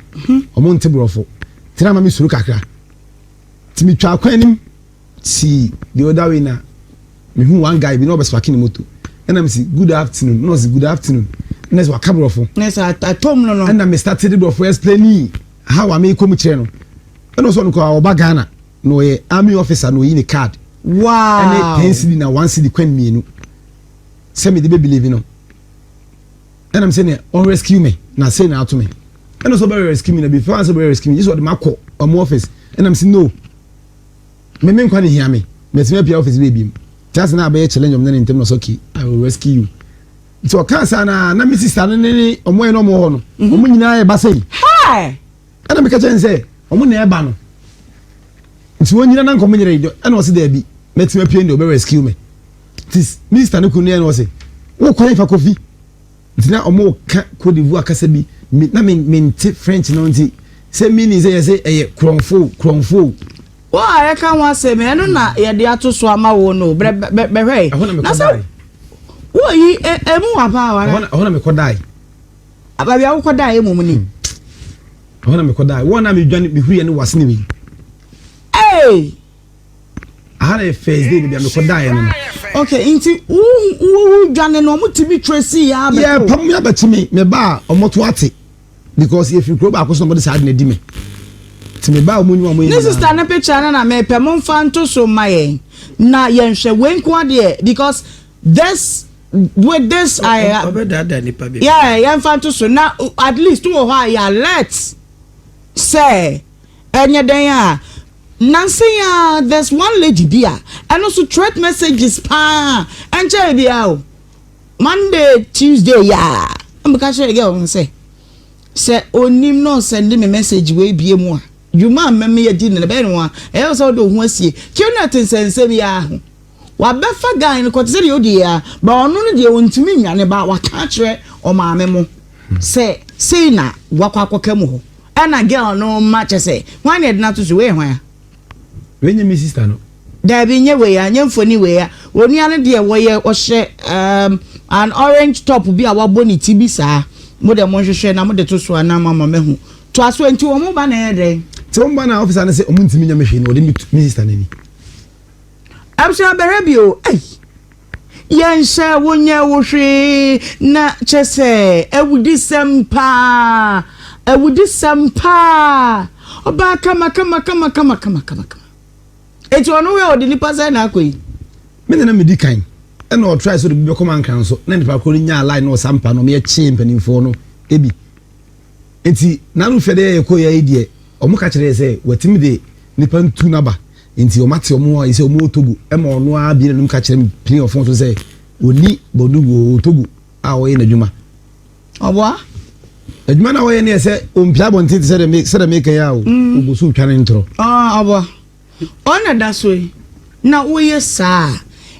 wɔn nte borɔfo nti na ama me suro kakra nti me twa kwan anim si the other way na me hu one guy bi na ɔbɛ spark ne moto ɛna me si good afternoon na ɔsi good afternoon ɛna sɛ waka borɔfo
na sɛ atom no no
ɛna me start de borɔfo explain how a me kɔ mu kyerɛ no ɛna ɔsɔ no kɔ ɔba Ghana na ɔyɛ army officer na ɔyi ne card
wow
ɛne 10 cedi na 1 cedi kwan mmienu sɛ mede bɛ believe no ɛna me sɛ ne ɔn rescue me na sei na ato me ɛna sɛ ɔbɛ rescue me na before ansa ɔbɛ rescue me gye sɛ ɔde makɔ ɔmo office ɛna me sɛ no me me nkwa ne hia me mɛtumi apia office bɛ ebiem tí ase na abɛyɛ challenge ɔmo ne ne ntɛm na ɔsɛ okay I will rescue you nti ɔka saa na na me sister ne ne ɔmo yɛ na ɔmo wɔ hɔ no ɔmo nyinaa yɛ ba sɛyi Ɛna meka kyerɛ no sɛ, Wɔn na ɛba no. Nti wɔn nyina na nka wɔn nyere yi ɛna ɔse daabi, mɛtumi apue no deɛ ɔbɛ rescue me. Nti minister no kunu no yɛ na ɔse, wo kwan fa Kofi. Nti na wɔn ka Cote d'Ivoire kasa bi, me, na me mente French no nti sɛ meaning sɛ yɛse ɛyɛ korɔnfo korɔnfo.
Wo a yɛka ho asɛm yi, ɛno na yɛde ato so ama wo no, brɛ bɛ bɛhwɛ.
Ɛhɔ na
Na sɛ
mekɔdae.
woyi emu wa paa wara.
Ɛhɔ na mekɔdae.
Baabi a wokɔdaeɛ mmom ni.
Ɛhɔ na mekɔdaeɛ. Wɔn a medwane mehuriiɛ ne w'asene wei.
Hey!
Aha na yɛ first day baabi a mekɔdaeɛ no no.
Okay, nti wo wo dwane no ɔmo tumi trace yɛ abɛto.
Yɛ pam me abɛkye me me ba a ɔmo to ate because yɛfiri kuro baako so na ɔmo de saa ade na adi me. Nti me ba a ɔmo nyi ɔmo yɛ
Ne sister no picture no na mepɛ momfa nto so mma yɛn na yɛnhwɛ wei nko adeɛ because this with this I
ɔbɛdaadaa nipa bebree.
Yeah, yɛmfa nto so na at least wɔ hɔ a yɛ alert sɛ ɛnyɛ dɛn a nansa yi a there's one lady bi a ɛno so threat messages paa ɛnkyɛn biara o Monday Tuesday yaa ɛmɛka kyerɛ girl no sɛ sɛ onim na ɔsɛnde me message wei bie mu a dwuma a mmɛmɛ yɛ di no bɛyɛ no a ɛyɛ sɛ ɔde ohun asie qnet nsɛnsɛm yi ara ho. Wabɛfa guy no kɔ te sɛ deɛ odi yɛ a but ɔno no deɛ ɔntumi nnwane ba waka akyerɛ ɔmaame mo sɛ sei na wakɔ akɔka mu hɔ ɛna girl no ma kyɛ sɛ hwan na yɛde no ato so wei yɛ hwan a.
Wei nyɛ me sister no.
Daabi nyɛ wei a nyɛ mfoni wei a onua no deɛ wɔyɛ ɔhyɛ um, an orange top bi a wabɔ ne ti bi saa mo deɛ monhwehwɛ na mode to so a na mama mahu toa so nti wɔn ba na ɛyɛ dɛn.
Nti wɔn ba na officer no sɛ wɔn ntumi nyɛ me hwee na wɔde me sister no ani.
Abusua bɛhwɛ bio ei. Yɛnhyɛ wo nyɛ wo hwee na kyɛ sɛ awudisɛm paa awudisɛm paa ɔbaa kama kama kama kama kama kama kama eti ɔno wɛ ɔde nipa sɛ na akɔ yi.
Me na na medi kan ɛna ɔtrae sɛ ɔde bi bɛkɔ mankran so na nipa koro no nyaa line na ɔsa mpa no ɔmo yɛkyee mpanimfoɔ no ebi nti n'ano fɛ dɛ yɛkɔ yɛ yi deɛ ɔmo ka kyerɛ yɛ sɛ watumi de nipa ntu n'aba Nti wɔn ate wɔn a sɛ wɔn wɔ Togo ɛma ɔno ara bie n'anum ka kyerɛ me pini wɔ fon so sɛ ɔni Bɔdugu ɔwɔ Togo a ɔyɛ n'adwuma.
Ɔboa?
Adwuma na ɔyɛ ne yɛ sɛ ɔmpia abɔnten te sɛ deɛ sɛdeɛ meka yi a o mm. ɔgu so twa ne ntorɔ.
Ɔboa. Ɔna da so yi na woyɛ saa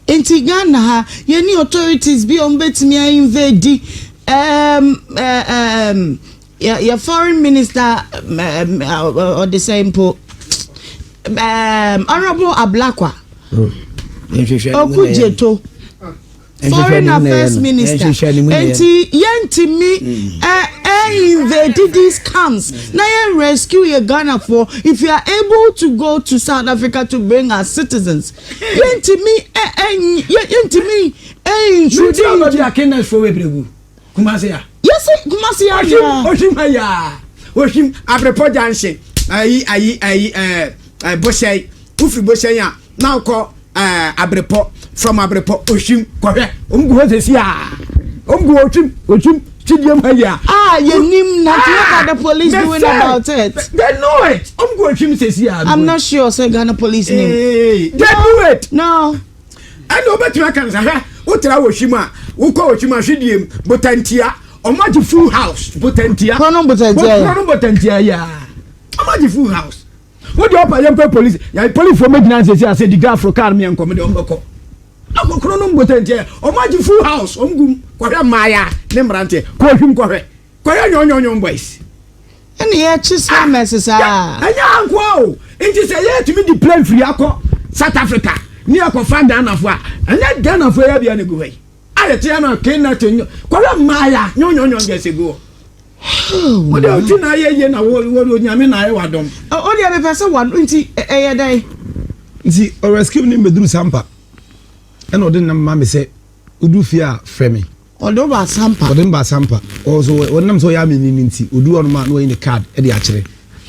nti Ghana ha yɛni authorities bi a wɔbɛtumi a invade um, um, Yɛ yɛ foreign minister ɔde sɛ mpo um, honourable Ablakwa oh, Okudzeto foreign affairs minister nti yɛntumi ɛ ɛ invade these camps na yɛn rescue yɛ Ghana for if you are able to go to South Africa to bring our citizens yɛntumi ɛ ɛ yɛntumi ɛ intrude
into. Kumasi a.
Yɛsi Kumasi a
nyinaa. Ohwim ha yaa. Ohwim Abrepɔ junction. Ayi ayi ayi ɛɛ eh, Bohyɛn. Wofiri Bohyɛn a na wokɔ ɛɛ eh, Abrepɔ. From Abrepɔ Ohwim kɔhwɛ. Wɔn gu hɔ sɛsi a. Wɔn gu Ohwim Ohwim Chidiem ha yaa.
Ah, yɛnim na nti what are the police doing about it?
They know it. Wɔn gu Ohwim sɛsi a.
I'm not sure say Ghana police nim.
Hey, they know it.
No.
Ɛna wobɛtumi aka no sɛ, hwɛ, wotra wɔ hwim a, wokɔ wɔ hwim a, hwedie mu, botantia, ɔmo agye full house, botantia.
Korɔno botantia yɛ.
Korɔno botantia yɛ. Ɔmo agye full house. Wo deɛ ɔpa yɛn kɔ polisi, yɛ polisifoɔ mɛgyina nsɛsi ase di grafo kaa no yɛn nkɔ, mo deɛ ɔmo bɛkɔ. Akɔ korɔno botantia yɛ, ɔmo agye full house, ɔmo gum, kɔhwɛ mmaaya ne mmeranteɛ, kɔ hwim kɔhwɛ. Kɔyɛ nyɔnyɔnyɔn boys.
Ɛna yɛkye scammers saa.
Ɛnyɛ ha nkoa o. Nti sɛ yɛtumi de plane firi akɔ South Africa ne yɛkɔfa Ghanafo a, ɛnyɛ Ghanafo yɛ bia na egu hɔ yi. A yɛte ha na Kenya te nyɔ kɔhwɛ mmaaya nyɔnyɔnyɔn girls egu hɔ. Wo deɛ oti na ayɛ yie na wo wo Onyame na ayɛ wadom.
O deɛ mepɛ sɛ wadom nti ɛyɛ dɛn?
Nti ɔrescue me bɛduru Sampa ɛna ɔde nam ma me sɛ wodu fie a frɛ me.
Ɔde wo ba Sampa.
Ɔde me ba Sampa. Ɔwɔ so ɔnam sɛ ɔyɛ ameni no nti, odu hɔ nom a na wayi ne card de akyerɛ.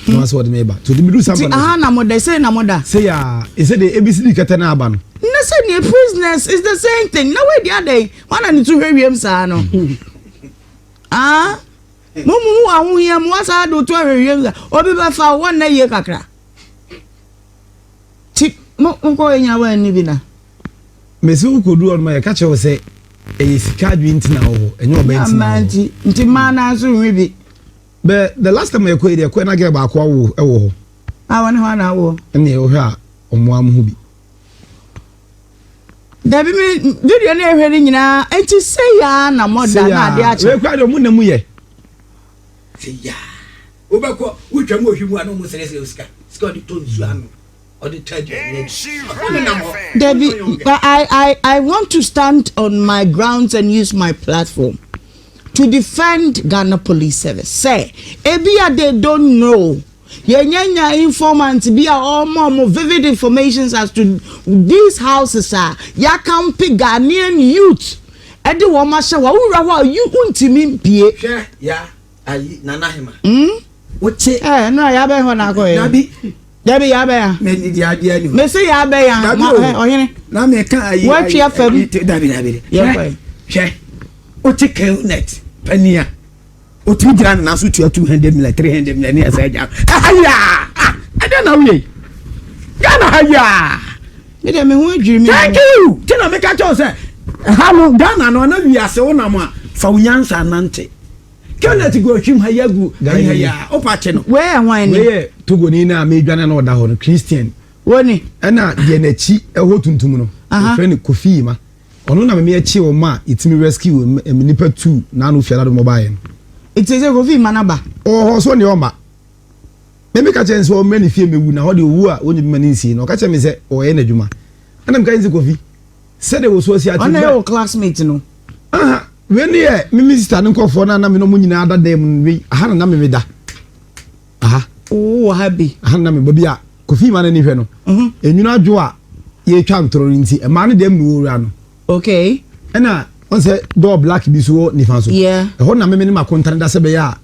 Na wasɛ ɔde me ba. Nti ɔde me du Sampa.
Nti aha na mo da, sei na mo da.
Sei a, ɛsɛ deɛ ebi si di kɛtɛ na aba no.
Na sɛ nea prisoners is the same thing. Na wei deɛ adɛn? Hwan na ne tu hwɛ wiem saa no? Ah, mo mu wɔ ahohia mu wasa de to ahwɛ wiem saa. Obi bɛfa wo, wɔnna yie kakra. Ti mo nkɔ yɛ nyina wɔn bi na.
Mesi wo kodu hɔ no ma yɛka kyerɛ wo sɛ ɛyɛ sika adwene nti na wɔ hɔ ɛnyɛ ɔbɛn nti na wɔ
hɔ. Nti mmaa naa nso nwi bi.
Bɛ the last time yɛkɔ yi deɛ ɛkɔ na girl baako awo ɛwɔ hɔ.
A wɔne hɔ na awoɔ.
Ɛnna ɛwɔ hɔ a wɔn amu ho bi.
Dabi mi video no ɛhwɛ no nyinaa nti sɛ yaa na mɔda na ade akyɛ.
Wei kura deɛ ɔmo na mu yɛ.
Sɛ yaa wobɛkɔ wotwa mu ohwi mu a na ɔmo srɛsrɛ sika sika ɔde tɔ nsuo ano.
Dabi, but I, I, I want to stand on my grounds and use my platform to defend Ghana Police Service. Say, ebia they don't know. Yɛnyanya informant bi a ɔma ɔmo vivid informations as to these houses a yɛakampe Ghanaian youth ɛde wɔn ahyɛ hɔ a wowura hɔ a you ntumi mpie.
Hwɛ ya ayi nana hema.
Mm?
Wote.
Ɛɛ no a yɛabɛn hɔ na akɔ yɛ.
Dabi.
Dabi yɛabɛn a.
Mɛ ni di adeɛ ni hɔ.
Mɛ se yɛabɛn a.
Dabi o.
Ɔhene.
Na mɛ ka ayi.
Wɔatwi afa mu.
Dabi dabi.
Yɛkɔ yɛ.
Hwɛ wote kelnet pania otumi gyina ne nan so tua 200 million 300 million ne ɛsɛ agya ɛha yaa ɛdɛ na woyɛ Ghana ha yaa.
Me deɛ me ho adwiri me.
Thank you. Ti na meka kyɛw sɛ ɛha no Ghana no ana wiase wo nam a fa wo nyansa nante. Kenneth gu ohwim ha yi agu ayi ha yi a wopa kye no.
Wei yɛ hwan ni?
Wei yɛ Togoni no a medwane na ɔda hɔ no, Christian.
Wo ni?
Ɛna deɛ n'akyi ɛhɔ tuntum no, yɛfrɛ no Kofi Yima. Ɔno na meme akyi wɔn a yɛtumi rescue nnipa tu n'ano fiada de wɔn baeɛ no.
Nti sɛ Kofi Yima no aba?
Ɔwɔ hɔ so ɔne ɔma. Meme ka kyerɛ no sɛ ɔmmrɛ ne fie mɛwu na hɔ deɛ ɔwu a wɔnyɛ bi ma ne nsie no. Ɔka kyerɛ me sɛ ɔyɛ n'adwuma. Ɛna meka kyerɛ no sɛ Kofi, sɛdeɛ wɔ so asi ate.
Ɔno yɛ wo classmate no?
Aha. Wei ne yɛ me me sista ne nkurɔfoɔ no a na me ne wɔn nyinaa da dan mu no, wei, aha na na me meda. Aha.
Wowɔ ha bi?
Aha na na me, baabi a Kofi ma n'ani hwɛ no. Enwunu adwo a. yɛretwa ntorɔ no nti, mmaa no deɛ mu na wɔwura no.
Okay.
Ɛna ɔn sɛ door black bi so wɔ nifa so.
Yeah.
Ɛhɔ na meme ne m'akonta no da sɛ bɛyɛ a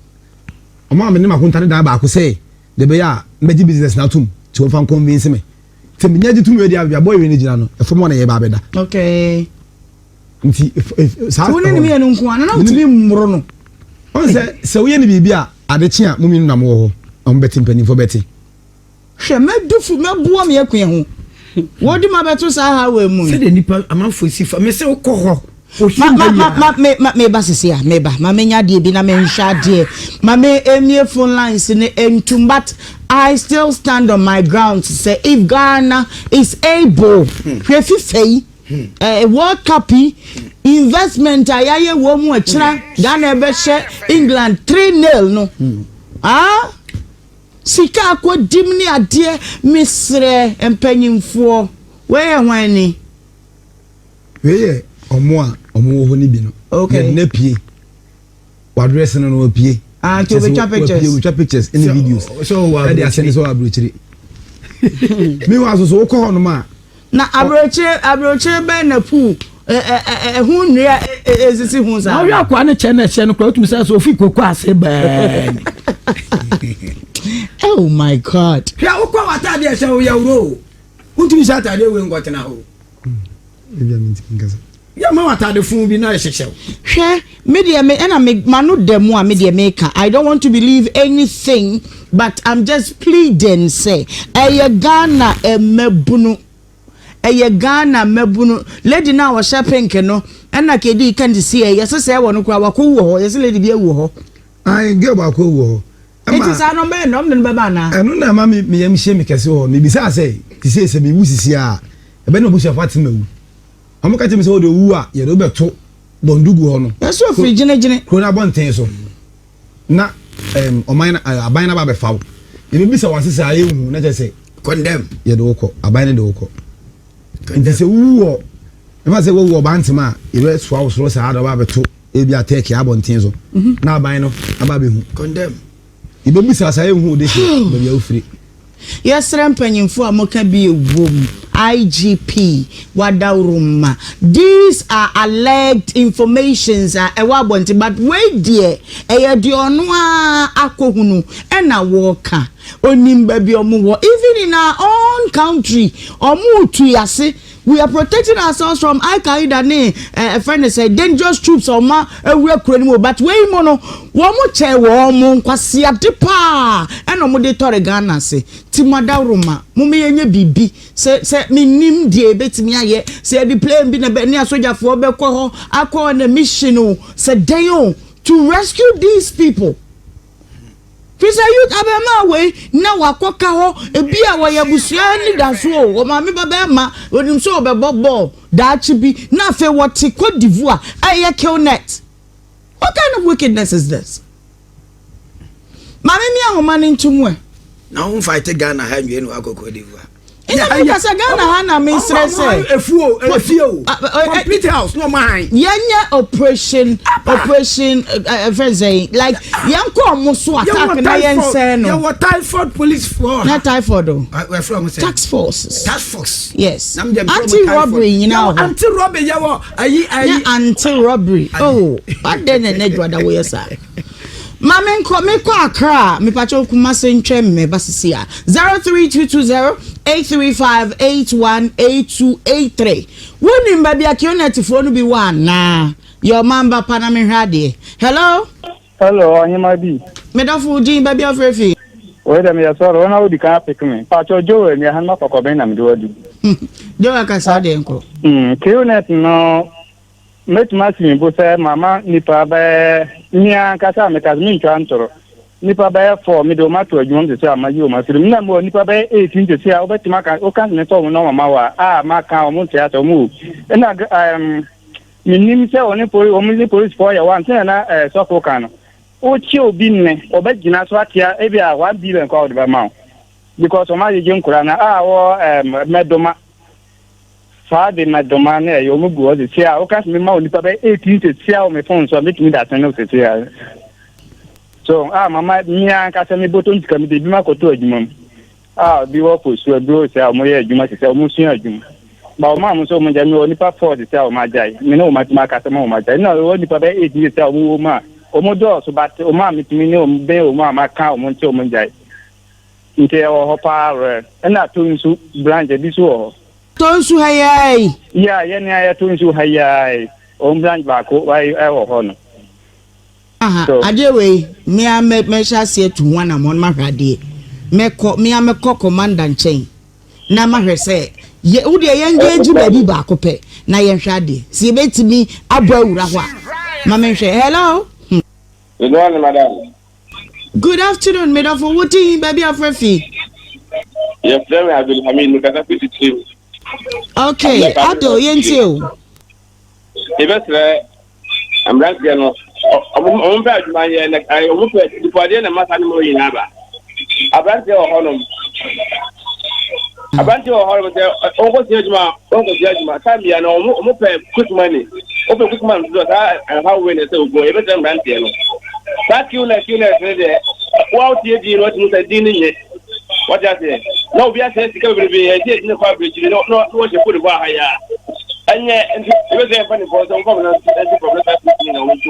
ɔmo a me ne m'akonta no dan baako sɛ deɛ bɛyɛ a mɛgye business no atom nti wɔmfa nconvince me. Nti menya gye tom wei deɛ a baabi a boy wei no gyina no ɛfam hɔ na yɛba abɛda.
Okay.
Nti saa
Wo ne ne mmienu nko a na na wotumi mmoro no.
Ɔn sɛ sɛ woyɛ no biribi a ade kye a mo mmienu na mowɔ hɔ ɔmo bɛte mpanimfoɔ bɛte.
Hwɛ, mɛdu fu, mɛboa me akua ho. Wɔde ma bɛto saa highway mu yi.
Sɛdeɛ nipa amanfoɔ si fa, mese wokɔ hɔ,
Ma, ma, ma, ma, me, ma, meba sese a, meba. Ma menya adeɛ bi na menhwɛ adeɛ. Ma me emie phone lines ne ntum, but I still stand on my grounds sɛ if Ghana is able, hwɛ FIFA yi, eh, World Cup yi, investment a yɛayɛ wɔ mu ɛkyerɛ Ghana ɛbɛhyɛ England 3-0 no. Ah? Sika akɔdim ne adeɛ mesrɛ mpanyinfoɔ wei yɛ hwan ni.
Wei yɛ ɔmo a ɔmo wɔ hɔ no bi no.
Okay.
Yɛde no apue. Wadrɛse no no wapue.
Ah, nti obetwa pictures.
Wapue wotwa pictures ɛne videos.
Sɛ ɔwɔ
Ɛde asɛn sɛ ɔwɔ aburokyire. Meanwhile so so wokɔ hɔ nom a.
Na aburokyire aburokyire bɛn na pool ɛho nnua esisi ho saa.
Na ɔhwɛ akoa ne kyɛ na ɛhyɛ no koraa otumi sɛ sɛ ofi koko ase bɛɛ ni.
Oh my God.
Hwɛ wokɔ w'ataade ɛhyɛ wo yɛ wuro o. Wontumi hyɛ ataade wei nkɔtena hɔ.
Ebi a mentumi nkasa.
Yɛ ma w'ataade fun bi na ɛhyehyɛ wo.
Hwɛ me deɛ me ɛna me m'ano da mu a me deɛ meka I don't want to believe anything but I'm just pleading sɛ ɛyɛ Ghana mmabunu ɛyɛ Ghana mmabunu lady no a ɔhyɛ pink no ɛna kedi kan sisi ɛ yɛsɛ sɛ ɛwɔ no koraa wakɔwu wɔ hɔ yɛsɛ lady bi awu wɔ hɔ.
Ayi girl baako awu wɔ hɔ.
Eti saa no ɔmbɛyɛ no ɔmo de no bɛba anaa.
Ɛno na ɛma me me yam hyɛ me kɛse wɔ hɔ mebisaa sɛ te sɛ sɛ mewu sisi a ɛbɛn na m'abusuafo ate mawu. Wɔn ka kyerɛ me sɛ wɔde owu a yɛde wo bɛto Bɔndugu hɔ no.
Yɛsɛ ofiri gyinagyina.
Kuro no abɔnten so na ɛm ɔman no aban no aba abɛfa wo. Yɛbɛbisa wɔn ase sɛ ayɛ hu na kyerɛ sɛ.
Condemn.
Yɛde wo kɔ aban no de wo kɔ. Nti sɛ wowu wɔ ɛfa sɛ wowu wɔ Bantama a yɛbɛsoa wo soro saa de ɔba abɛto ebi a Turkey abɔnten so na aban no aba abɛhu.
Condemn.
Yɛbɛbisa saa yɛnhu wo de hyɛ baabi a wofiri.
Yɛsrɛ mpanyimfo a moka bi wom, IGP, Wadaworoma, these are alleged informations a ɛwɔ abɔnten but wei deɛ ɛyɛ deɛ ɔno ara akɔhunu ɛna wɔreka. Onim baabi a wɔwɔ even in our own country wɔretu yɛn ase We are protecting ourselves from Al Qaeda ne ɛfrɛ no sɛ dangerous troops a wɔn awura kuro no mu but wei mu no wɔn kyɛ wɔn nkwaseade paa ɛna wɔn de tɔre Ghana ase ti mo adaworoma mo mo yɛnyɛ biribi sɛ sɛ menim deɛ ebetumi ayɛ sɛ yɛde plane bi na bɛ ne asogyafoɔ bɛkɔ hɔ akɔ on a mission o sɛ dɛn o to rescue these people. Firi sɛ youth abarimaa wei na wakɔka hɔ, ebi a wɔyɛ abusua anidasoɔ o, wɔ maame ba bɛrima, onim sɛ ɔbɛbɔ bɔɔl daakye bi, na afei wɔte Cote d'Ivoire a ɛyɛ kill net. What kind of wickedness is this? Maame mi ahoma no nto mu ɛ.
Na wo fight Ghana ha nwie na wakɔ Cote d'Ivoire.
Ɛna mi kasa Ghana ha na mi srɛ sɛ.
Efuo efie o complete house na ɔmo ahan.
Yɛnyɛ operation operation ɛfɛn sɛ like yɛn kɔ ɔmo so attack na yɛn sɛn no.
Yɛwɔ typhoid police foɔ.
Na typhoid o.
Ɛfrɛ ɔmo sɛ.
Task forces.
Task force.
Yes. Anti robbery nyinaa wɔ hɔ.
Anti robbery yɛwɔ ayi ayi.
Nyɛ anti robbery oh adɛn na ɛnɛ dwada woyɛ saa. Ma me nkɔ me kɔ Accra mepakyɛw Kumasi ntwɛn me meba sisi a 03220 835 818283 Wonim baabi a Kionnet foɔ no bi wɔ anaa? Yɛ ɔman ba pa na menhwɛ adeɛ Hello.
Hello ɔhema bi.
Me dɔfo wo din baabi a wofrɛ fi.
Wei dɛ meyɛ sɔre wo na wodi kan apeke me. Pakyɛw Joel ni ɛha no makɔ kɔbɛn na mede wo adu.
Joel kasa wo deɛ nkɔ.
Kionnet no Mɛtumi asi me bo sɛ mama nnipa bɛyɛ, me ankasa a meka sɛ mentwa ntoro, nnipa bɛyɛ four, mede wɔn ato adwuma mu sese a mayi wɔn afiri mu. Na mewɔ nnipa bɛyɛ eighteen sese a wobɛtumi aka, woka sɛ mefa wɔn nɔɔma ma wo a, a maka wɔn nte asɛ wɔn o. Ɛna um, menim sɛ wɔne poli, wɔn ne polisifoɔ yɛ one, sɛnea na eh, sɔfo ka no. Wokye obi nnɛ, wɔbɛgyina so atea ebi a 1 billion kɔ a wɔde bɛma wo. Because wɔn agyegye nkora no a wɔ um, mɛdoma. Saa de na dɔma na ɛyɛ ɔmo gu hɔ sisi a woka sɛ mema onipa bɛyɛ 18 sisi a wɔ me phone so a metumi de asɛn no sisi a so a mama me ankasa me bɔtɔ sika me de bi ma kɔtɔ adwuma mu a bi wɔ fosu aduro sɛ a ɔmo yɛ adwuma sisi a ɔmo sua adwuma. Ba wɔn a wɔn nso wɔn gyae mewɔ nipa four sisi a wɔn agyae. Me ne wɔn atumi akasa ma wɔn agyae. Na mewɔ nipa bɛyɛ eight sisi a wɔn wɔ mu a wɔn dɔɔso but wɔn a metumi ne wɔn bɛn wɔn a maka wɔn nti wɔn gyae. Nti ɛwɔ hɔ paa rɛ. Ɛna Tonsu branch ebi nso wɔ hɔ.
Tonsu ha yi ara yi?
Yeah, yɛn a yɛ Tonsu ha yi ara yi. Wɔn branch baako ɛwɔ hɔ no.
Aha, adeɛ wei, me ara mɛ mɛhyɛ aseɛ atu ho anammɔn mahwɛ adeɛ. Mɛkɔ, me ara mɛkɔ commander nkyɛn na mahwɛ sɛ yɛ wo deɛ yɛn engage baabi baako pɛ na yɛnhwɛ adeɛ. Sɛ yɛbɛtumi abɔ awura hɔ a, ma menhwɛ. Hello? Hmm.
Good morning, madam.
Good afternoon, medɔfo. Wo din, baabi afrɛ fi?
Yɛfrɛ me Abdulhamid, mekasa fi titirim.
Okay, Abdul, yɛntie o.
Yɛbɛsrɛ mmeranteɛ no, wɔn mpɛ adwuma yɛ na wɔn pɛ nipadeɛ na masa ne mu nyinaa ba. Aberanteɛ wɔ hɔnom. Aberanteɛ wɔ hɔnom sɛ wɔnkɔsua adwuma wɔnkɔsua adwuma saa mmea no wɔn pɛ quick money wɔn pɛ quick money nso saa ɛhaw wei na ɛsɛ ogun yɛbɛsrɛ mmeranteɛ no. Saa qness qness ne deɛ wɔawotie din no wɔtumi sɛ din no nye. Wate aseɛ? Na obi asɛe sika bebrebe, ɛsɛ yɛgyina kɔ abirekyiri na na wɔhyɛ Cote d'Ivoire ha yi a. Ɛnyɛ, nti yɛbɛsɛ yɛmfa ne fɔ sɛ wɔmfa wɔn nsi fam na saa tumi na wɔn ntu.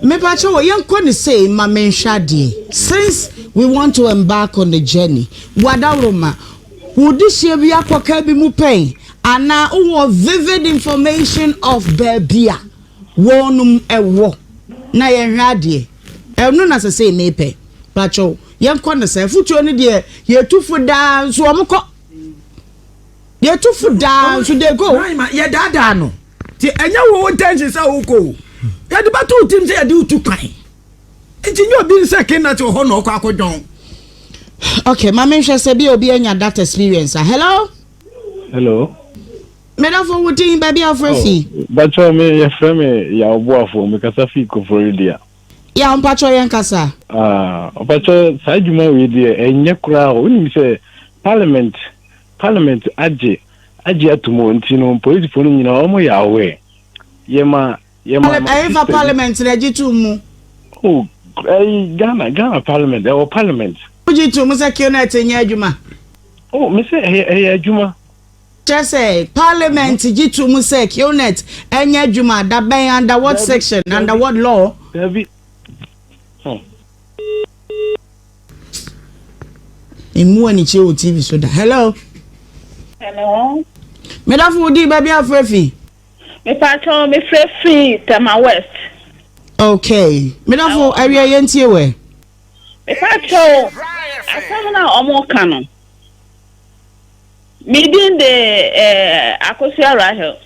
Mepakyɛ wɔ yɛnkɔ ne sei ma menhwɛ adeɛ since we want to embark on the journey wadaworoma wo dehyeɛ bi akɔka bi mu pɛn anaa wowɔ vivid information of baabi a wɔnom wɔ na yɛnhwɛ adeɛ ɛno na sesei mepɛ pakyɛw yɛnkɔ no saa afutuo no deɛ yɛtu fo daa nso wɔn kɔ yɛtu fo daa nso they go.
Yɛdaadaa no nti ɛnyɛ wo intention sɛ wokɔ o yɛde bɛto wo tirim sɛ yɛde wotu kwan nti nyɛ obi nsɛ kenat wɔ hɔ na ɔkɔ akɔdwɔn.
Okay, ma menhwɛ sɛ bi obi anya that experience a hello.
Hello.
Me dɔfo wo din baabi a wofrɛ fi.
Oh, mpakyɛw me yɛfrɛ me Yaw Boafo mekasa fi Koforidua.
Yaw mpakyɛw yɛn kasa.
Ah, mpakyɛw saa adwuma wei deɛ ɛnyɛ koraa o wonim sɛ parliament parliament agye agye atum o nti no polisifoɔ no nyinaa wɔn yɛ aware yɛma yɛma
Ɛhefa parliament na ɛgye tum mu?
Oh, ɛyi Ghana Ghana parliament ɛwɔ parliament.
Wogye tum sɛ QNet nyɛ adwuma?
Oh, me sɛ ɛyɛ ɛyɛ adwuma.
Kyerɛ sɛ, Parliament gye to mu sɛ Qnet nyɛ adwuma da bɛn, under what section, under what law?
Dabi. Hmm.
Mmu anikyie wɔ TV so da. Hello.
Hello.
Medafo wo di baabi afrɛ fi.
Mepatwɔ mefrɛ fi Tema West.
Okay. Medafo awia yɛntie wɛ.
Mepatwɔ asɛm no a ɔmo ka no. Me din de eh, Akosua Rahel.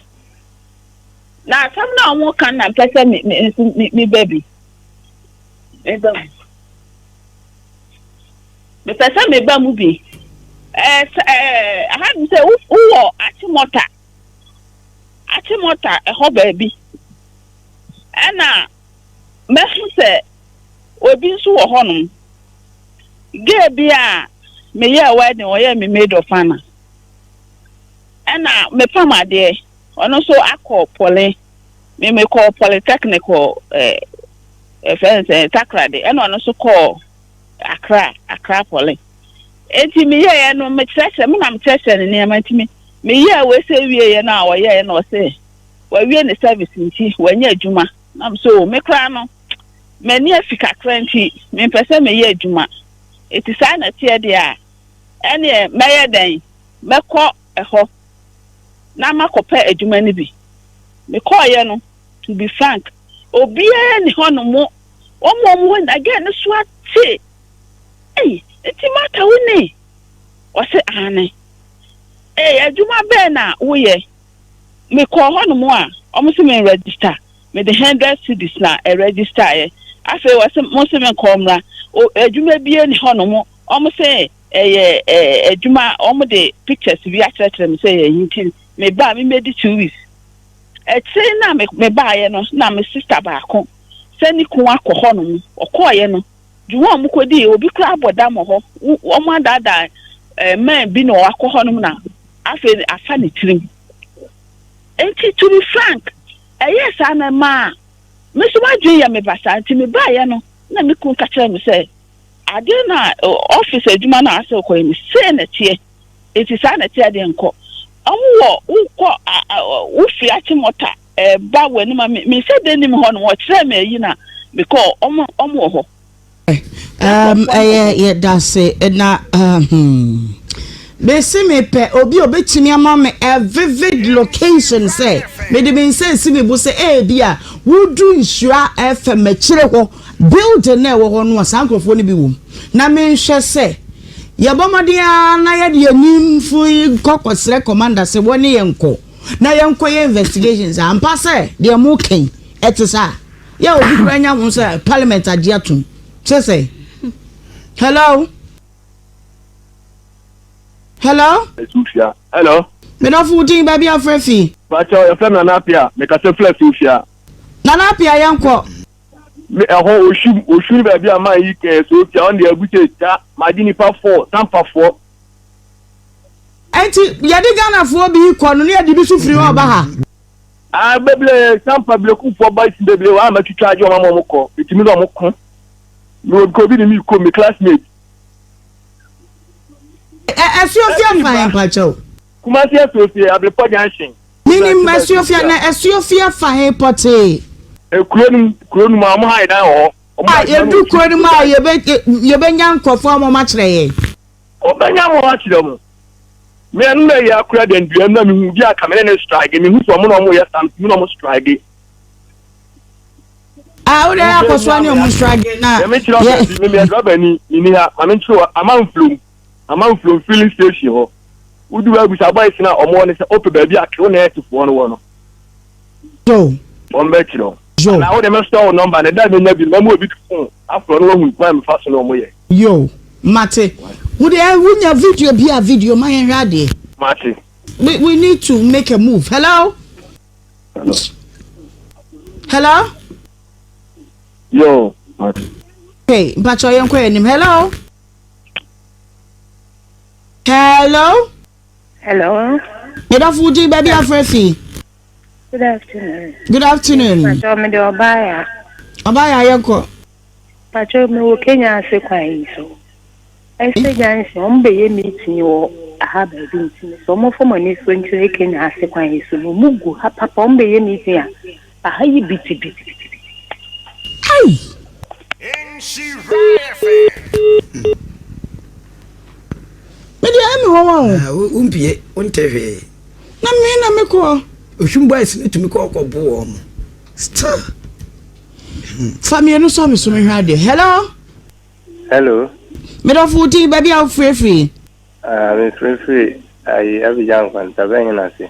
Na asɛm no a wɔka no na mpɛ sɛ me me nso me meba bi. Meba mu. Mepɛ sɛ meba mu bi. Ɛɛ sɛ ɛɛ aha nim sɛ wowɔ Achimota. Achimota ɛhɔ baabi. Ɛna mɛhu sɛ obi nso wɔ hɔnom. Girl bi a meyɛɛ wedding, ɔyɛɛ me maid of honor. Ɛna mepam adeɛ, ɔno nso akɔ poly. Me mekɔɔ polytechnic wɔ ɛɛ ɛfɛ no sɛ Takoradi, ɛna ɔno nso kɔɔ Accra, Accra poly. Enti meyɛeɛ no, mekyerɛkyerɛ, me na mekyerɛkyerɛ ne nneɛma nti me meyɛɛ wei sɛ wieeɛ no a ɔyɛeɛ na ɔse wawie ne service nti wanya adwuma. Na me so me koraa no m'ani afi kakra nti mempɛ sɛ meyɛ adwuma. Enti saa na ɛteɛ deɛ a, ɛnneɛ mɛyɛ dɛn? Mɛkɔ ɛhɔ na makɔpɛ adwuma no bi. Mekɔeɛ no, to be frank, obiara nni hɔnom. Wɔn a wɔwɔ hɔ nyinaa, girl no so ate. Ei, nti Martha wo ni? Ɔse aane. Ei, adwuma bɛn na woyɛ? Mekɔɔ hɔnom a, wɔn se me register. Mede hundred cedis na ɛregistaeɛ. Afei wɔse mo se menkɔ mmra. O, adwuma bie ni hɔnom. Wɔn se ɛyɛ ɛ adwuma, wɔn de pictures bi akyerɛkyerɛ me sɛ ɛyɛ yi nti meba a memmɛdi 2 weeks. Akyire na me mebaeɛ no na me sister baako sɛ ne kun akɔ hɔnom. Ɔkɔeɛ no, dwuma a wɔkɔdiiɛ, obi koraa abɔ dam wɔ hɔ. Wɔn adaadaa ɛɛ man bi na wakɔ hɔnom na afei afa ne tirim. Nti to be frank, ɛyɛɛ saa na ɛmaa me nso m'adwene yɛ me basaa. Nti mebaeɛ no na me kunu ka kyerɛɛ me sɛ adeɛ no a office adwuma no a asɛ wokɔyɛ no sei na ɛteɛ. Eti saa na ɛte adeɛ nkɔ. Ɔmo wɔ wokɔ wofiri Achimota ɛɛba w'anim a me menhyɛ da nim hɔ nom ɔkyerɛɛ me ayi na mekɔɔ ɔmo ɔmo wɔ hɔ.
Um, ɛyɛ yɛdase na um, mese mepɛ obi a obetumi ama me a vivid location sɛ mede me nsa esi me bo sɛ ebi a wodu nhyira fm akyire hɔ building na ɛwɔ hɔ no a saa nkurɔfoɔ no bi wɔ mu na menhwɛ sɛ yɛbɔ mmɔden ara na yɛde yɛn nimfo yi kɔ kɔsrɛ commander sɛ wɔne yɛn nkɔ na yɛnkɔ yɛ investigations ampa sɛ deɛ mo kɛn ɛte saa. Yɛ obi kura nya ho sɛ parliament agye atom. Kyerɛ sɛ. Hello. Hello.
Asuofia. Hello.
Medɔfo wo din baabi afrɛ fi.
Pakyɛw yɛfrɛ me Nana Apia mekasa firi Asuofia.
Nana Apia yɛnkɔ.
Me ɛhɔ Oshum Oshum ne baabi a man yi kɛn Asuofia ɔno deɛ agu sɛ gya magye nipa four Tampafoɔ.
Ɛnti yɛde Ghanafoɔ bi kɔ no ne yɛde bi so firi hɔ ba ha.
Ah bebree sampa blekufoɔ boys bebree wɔ a matwitwa agye wɔn ama wɔn kɔ metumi ne wɔn ko mewɔ bi obi ne me kɔ me classmate.
Ɛ Asuofia fa he mpakyɛw?
Kumasi Asuofie Ablepɔ junction.
Menim Asuofia na Asuofia fa he pɔtee?
Kuro no mu kuro no mu a wɔn ha dan wɔ hɔ.
A yɛdu kuro no mu a yɛbɛ yɛbɛnya nkurɔfoɔ ama wɔn akyerɛ yɛn.
Wobɛnya mo akyerɛ mo. Me ɛno na ɛyɛ akora dɛn dua mu na mehu bi a ka me ne ne strike mehu sɛ ɔmo na ɔmo yɛ something me na ɔmo strike.
Ah, wode ayɛ akɔsoa ne ɔmo strike na.
Yɛ me kyerɛ ɔbɛ bi me meyɛ driver ni me ni ha ma me nkyerɛ wɔ amanflom amanflom filling station hɔ wodu hɔ abusa boys na ɔmo wɔ ne sɛ ɔpɛ baabi a kill net foɔ no wɔ no.
Yo.
Wɔn bɛ kyerɛ wo.
Yo.
Anaa wode me store wo number no da a menya bi no mɛma obi de phone afrɛ no wahu kwan a mefa so ne wɔn yɛ.
Yo. Mate. Wo deɛ wonya video bi a video ma yɛnhwɛ adeɛ.
Mate.
We, we need to make a move. Hello?
Hello.
Hello?
Yo. Mate.
Okay, mpakyɛ yɛnkɔ yɛn anim. Hello? Hello?
Hello.
Medafo wo din baabi afrɛ fi.
Good afternoon.
Good afternoon.
Pacho me de ɔbaaya.
Ɔbaaya yɛn kɔ.
Pacho me wɔ Kenya ase kwan yi so. Ɛsɛ junction wɔn bɛyɛ meeting wɔ aha baabi nti me sɛ wɔn fam ani so nkyerɛ Kenya ase kwan yi so no wɔn gu ha papa wɔn bɛyɛ meeting a aha yi biti biti biti.
Ai. Me deɛ ɛmi wɔn wɔn.
Ah, wompie wonte hwee.
Na me na me kɔ.
Ohwim boys no tumi kɔ kɔ bo wɔn mo. Still.
Fa mmienu sɔ me so mehwɛ adeɛ. Hello.
Hello.
Medɔfo wo din baabi a wofirefiri.
Ah, mefirefiri ayi Abidjan Nkwanta bɛn ase.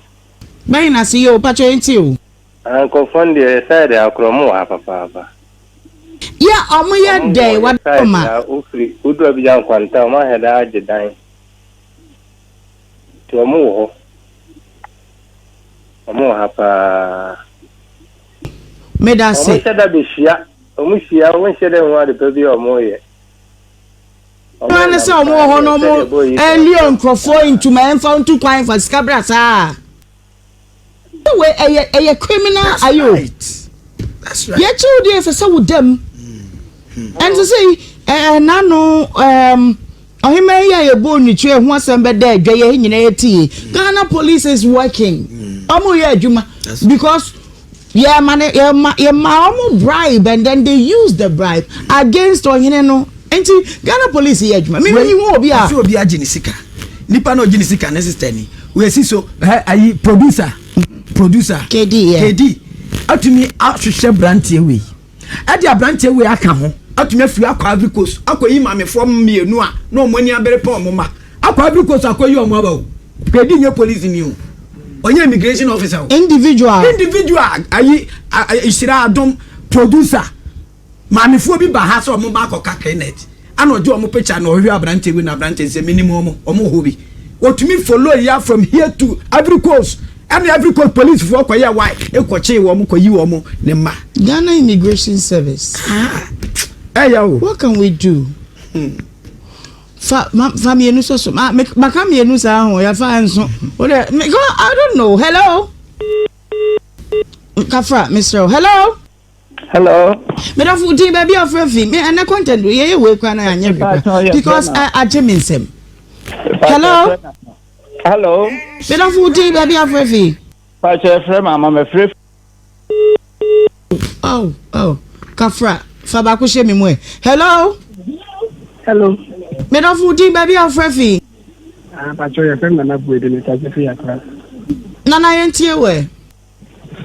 Bɛn ase yi o, patro yɛn ti o.
Ah, nkurɔfoɔ no deɛ yɛ side ha korɔ ɔmo wɔ ha papaapa.
Yɛ ɔmo yɛ dɛn
Ɔmo wɔ yɛ side
wadoma.
ha wofiri wodu Abidjan Nkwanta ɔmo ahɛ daa agye dan nti ɔmo wɔ hɔ ɔmo wɔ ha paa.
Medase.
Ɔmo hyɛ da bɛ hyia ɔmo hyia ɔmo nhyɛ da nhu ade pa bi a ɔmo yɛ. Ɔmo
Ɔmo ne sɛ
nenam
ɔmo wɔ
saa
hɔ na
deɛ
ɔmo
sɛdeɛ boy yi ka
ɛlure nkurɔfoɔ into ma ɛmfa ntu kwan fa sika bra saa. Wei ɛyɛ ɛyɛ criminal
That's
ayi o.
right. That's right.
Yɛkyi wo deɛ ɛsɛ sɛ wo dam. Ɛnti sɛ yi ɛɛ n'ano ɛɛm ɔhema yi a yɛbɔ ne tiri ɛho asɛm bɛda adwa yɛ nyinaa yɛ tie. Ghana police is working. Ɔmo yɛ adwuma because yɛma ne yɛma yɛma ɔmo bribe and then they use the bribe against ɔhene no. Nti Ghana police yɛ adwuma. Mi mi hu obi a.
Ɔsɛ obi agye ne sika. Nipa na ɔgye ne sika ne sister ni. Wɔasi so ɛ ayi producer producer.
KD yɛ.
KD atumi ahwehwɛ branteɛ wei. Ɛde abranteɛ wei aka ho atumi afiri akɔ Ivory Coast akɔyi maamefoɔ mmienu a na wɔn ani abere pɛ wɔn mma akɔ Ivory Coast akɔyi wɔn aba o. KD nyɛ police ni o. Ɔnyɛ immigration officer o.
Individual.
Individual ayi Nhyira Adom producer. Maamefoɔ bi ba ha sɛ wɔn ba akɔka Knet ɛna ɔgye wɔn picture na ɔhwehwɛ aberanteɛ bi na aberanteɛ sɛ menim wɔn wɔn wɔ hɔ bi wɔtumi follow ya from here to Ivory Coast ɛna Ivory Coast police foɔ kɔyɛ wae ekɔkyee wɔn kɔyi wɔn ne mma.
Ghana Immigration Service.
Ah, ɛyɛ o.
What can we do? Fa ma fa mmienu sɔ so ma maka mmienu saa ho yɛfa nso. Wo de me go I don't know. Hello. Kafra mesrɛ wo. Hello.
Hello.
Medafo din baabi a ɔfrɛ fi me ɛnɛ content yɛyɛ wei kora na yɛanyɛ hwee kora because agye me nsɛm. Hello.
Hello.
Medɔfo wo din baabi afrɛ fi.
Pakyɛ frɛ me ama mɛfrɛ.
Oh oh kafra fa baako hyɛ me mu ɛ. Hello.
Hello.
Medɔfo wo din baabi afrɛ fi.
Ah, pakyɛ yɛfrɛ me Nana Buedu me kasa fi Accra.
Nana yɛntie wo ɛ.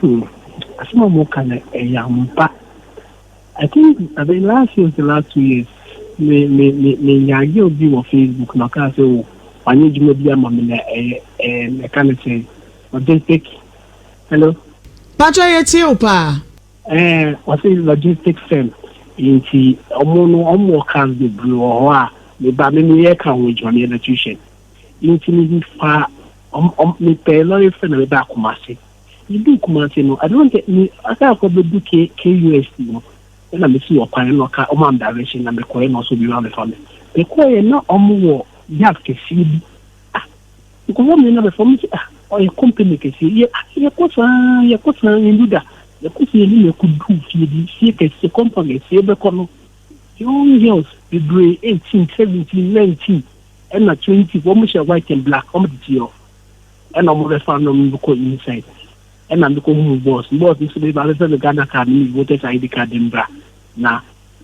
Hmm, asɛm a moka no ɛyɛ ampa. I think I mean last year the last 2 years me me me me nyaa girl bi wɔ Facebook na ɔkaa sɛ o wanyɛ adwuma bi ama me na ɛyɛ ɛɛ ɛka ne sɛ logistic hello.
Pacho yɛ tie wo paa.
Ɛɛ ɔsɛ logistic firm nti ɔmo no ɔmo wɔ cars bebree wɔ hɔ a me ba me me yɛ ka ho adwuma me yɛ electrician nti me fa ɔm ɔm me pɛ lɔre fɛ na me ba Kumasi. Meduu Kumasi no, I don't think me asa akɔ bɛdu K KUST no, ɛna mesi wɔ kwan na ɔka ɔma me direction na mekɔɛ na ɔsɛ obi ba bɛfa me. Mekɔɛ na ɔmo wɔ yard kɛseɛ bi. Ah, nkurɔfoɔ mmienu abɛfa ɔmo sɛ ah, ɔyɛ company kɛseɛ. Yɛ ah, yɛkɔ saa yɛkɔ saa yɛndu da. Yɛkɔ saa yɛndu na yɛkɔduu fie bi, fie kɛseɛ, compound kɛseɛ wobɛkɔ no, young girls bebree, 18, 17, 19 ɛna 20, wɔn hyɛ white and black, wɔn tete hɔ. Ɛna ɔmo bɛfa no na ɔmo kɔ inside ɛna me kɔ hu boss boss no sɛ me ba bɛfɛ me Ghana card ne me voters ID card mbra na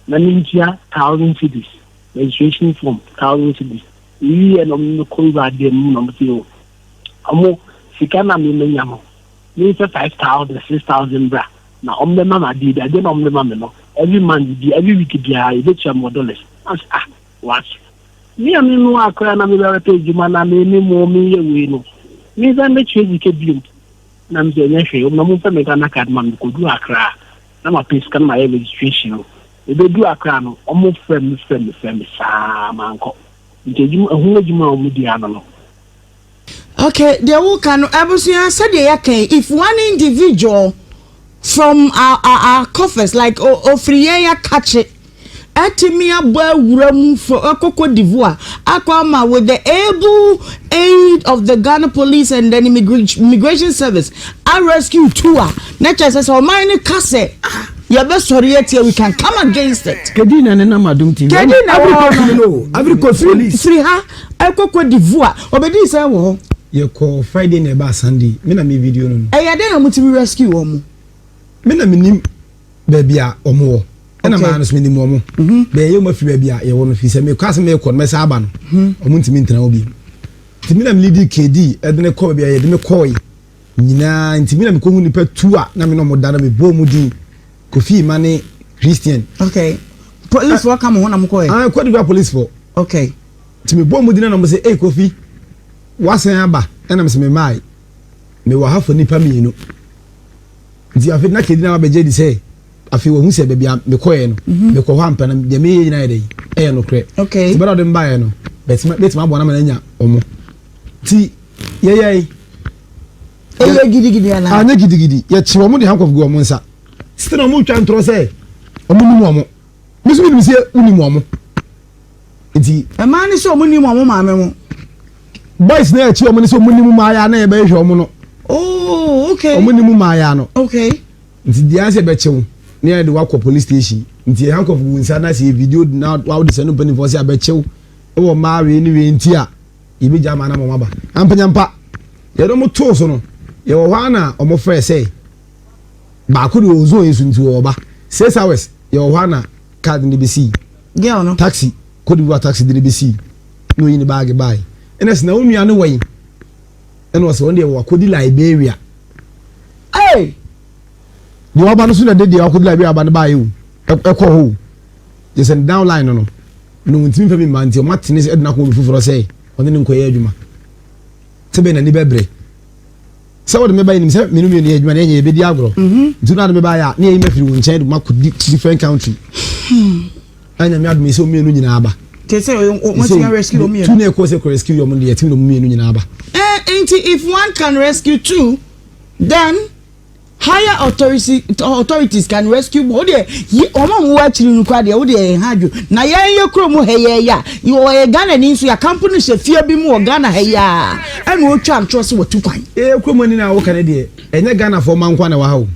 na me ntua thousand cedis registration form thousand cedis me wie yɛ na ɔmo me kɔ wura dan mu na ɔmo sɛ o ɔmo sika na me menya no me nfɛ 5,000 6,000 bra na ɔmo bɛma me adeɛ bi adeɛ na ɔmo bɛma me no every month bi every week biara yɛbɛtua me wɔ dollars na ah what. Me a me noaa koraa na mebɛpɛ adwuma na me ne mo meyɛ wei no, mensan mɛtua sika biom? Na mesɛ ɛnyɛ hwee, na momfa me Ghana card ma me, mekɔduru Accra a na mapɛ sika na mayɛ registration no. Mebɛduru Accra no, wɔn frɛ me frɛ me frɛ me saa mankɔ. Nti adwuma, ɛho adwuma a wɔn di ano no.
Okay, deɛ woka no abusua sɛdeɛ yɛaka yi, if one individual from our, our, our coffers like ofiri yɛn akakye atumi abɔ awura mu for akɔ Cote d'Ivoire akɔ ama with the able aid of the Ghana police and then immigration service a rescue two a na kyerɛ sɛ sɛ ɔman no ka sɛ yɛbɛsɔre atia we can come against it.
Kedi na ne nam Adum TV.
Kedi na
wɔ hɔ no. Ivory Coast police.
Firi ha ɛkɔ Cote d'Ivoire ɔbɛdii sɛn wɔ hɔ.
Yɛkɔ Friday na ɛbaa Sunday me na me video no no.
Ɛyɛ dɛn na motumi rescue wɔn mo?
Me na menim baabi a wɔn wɔ ɛna maa no so menim wɔn mhm. bɛyɛ wɔn afiri baabi a yɛwɔ no firi sɛ mekɔ asɛ mekɔ no mɛsa aba no mhm. wɔn ntumi ntena hɔ bio nti me na melidi KD ɛde ne kɔ baabi a yɛde me kɔɔe nyinaa nti me na mekɔhu nipa tu a na me na wɔn da no mebɔɔ mu din Kofi ma ne Christian.
Okay police fo ka mo ho na mo kɔɛ.
Ah Cote d'Ivoire police fo.
Okay.
Nti mebɔɔ mu din na wɔn sɛ ei Kofi wasan aba ɛna mesɛ memae mewɔ ha for nipa mmienu. Nti afei na Kedi na wabɛgye adi sɛ afei wahu sɛ baabi a mekɔɛ no mhm. mekɔ hɔ ampa na deɛ meyɛ nyinaa yɛ dɛ ɛyɛ nokorɛ.
Okay.
Nti bɛrɛ ɔde mbaeɛ no bɛtumi bɛtumi aboa no ama no anya ɔmo. Nti yɛyɛe.
Ɛyɛ gidigidi anaa?
Anyɛ gidigidi. Yɛkye wɔn de handcuff gu wɔn nsa. Still na wɔn retwa ntorɔ sɛ wɔn nim wɔn. Me nso menim sɛ wonim wɔn. Nti.
Mmaa ne sɛ wɔn nim wɔn maame mo.
Boys na yɛkye wɔn ne sɛ wɔn nim mmaaya na yɛbɛhwehwɛ wɔn no.
Oh, okay.
Wɔn nim mmaaya no.
Okay.
Nti deɛ asɛ bɛkye wo ne yɛde wakɔ police station. Nti yɛ handcuff gu nsa na sɛ yɛ video na wode sɛ no mpanimfoɔ sɛ abɛkye wo wɔ mmaa wei ne wei nti a yɛbɛgya ama na wɔn aba. Ampanyampa yɛde wɔn too so no yɛwɔ hɔ ara na wɔn frɛ sɛ baako deɛ ɔwɔ zone yi so nti wɔba 6 hours yɛwɔ hɔ ara na car de ne bɛsii.
Girl no.
Taxi Cote d'Ivoire taxi de ne bɛsii na oyi ne baage baae ɛna sɛ na wo nua no wɔ yi ɛna ɔsɛ wɔn deɛ wakɔdi Liberia.
Hey!
Deɛ waba no so na de deɛ wakɔdi Liberia aba no baeɛ o ɛkɔ hɔ o yɛ sɛ ne down line no no na wɔntumi mfa bi mma nti wɔn atene sɛ ɛde no akɔ obi foforɔ sɛ ɔne ne nkɔyɛ adwuma sɛ bɛn n'ani bɛbrɛ sɛ wɔde me ba yɛ nim sɛ menu mmienu yɛ adwuma na yɛnyɛ yɛbɛdi agorɔ mhm. nti na ade me ba yɛ a ne yɛyi mafiri wo nkyɛn de makɔ different country hmm. Na Nyame adom yi sɛ wɔn mmienu nyinaa aba.
Te sɛ wɔn ti rescue wɔn mmienu.
Tu na ɛkɔ sɛ kɔ rescue wɔn deɛ ɛtumi na wɔn mmienu nyinaa aba.
Eh, nti if one can rescue two, then higher authority authorities can rescue more. Wodeɛ wɔn a wɔwɔ akyiri no kora deɛ wodeɛ yɛn ha adwo. Na yɛn yɛ kurom ha yɛ yɛ a wɔyɛ Ghana ni nso yɛakampo no hyɛ fie bi mu wɔ Ghana ha yi a ɛna ɔtwa ntorɔ sɛ wɔtu kwan.
Ee kurom ani na woka ne deɛ ɛnyɛ Ghanafoɔ mma nko na ɛwɔ ha o.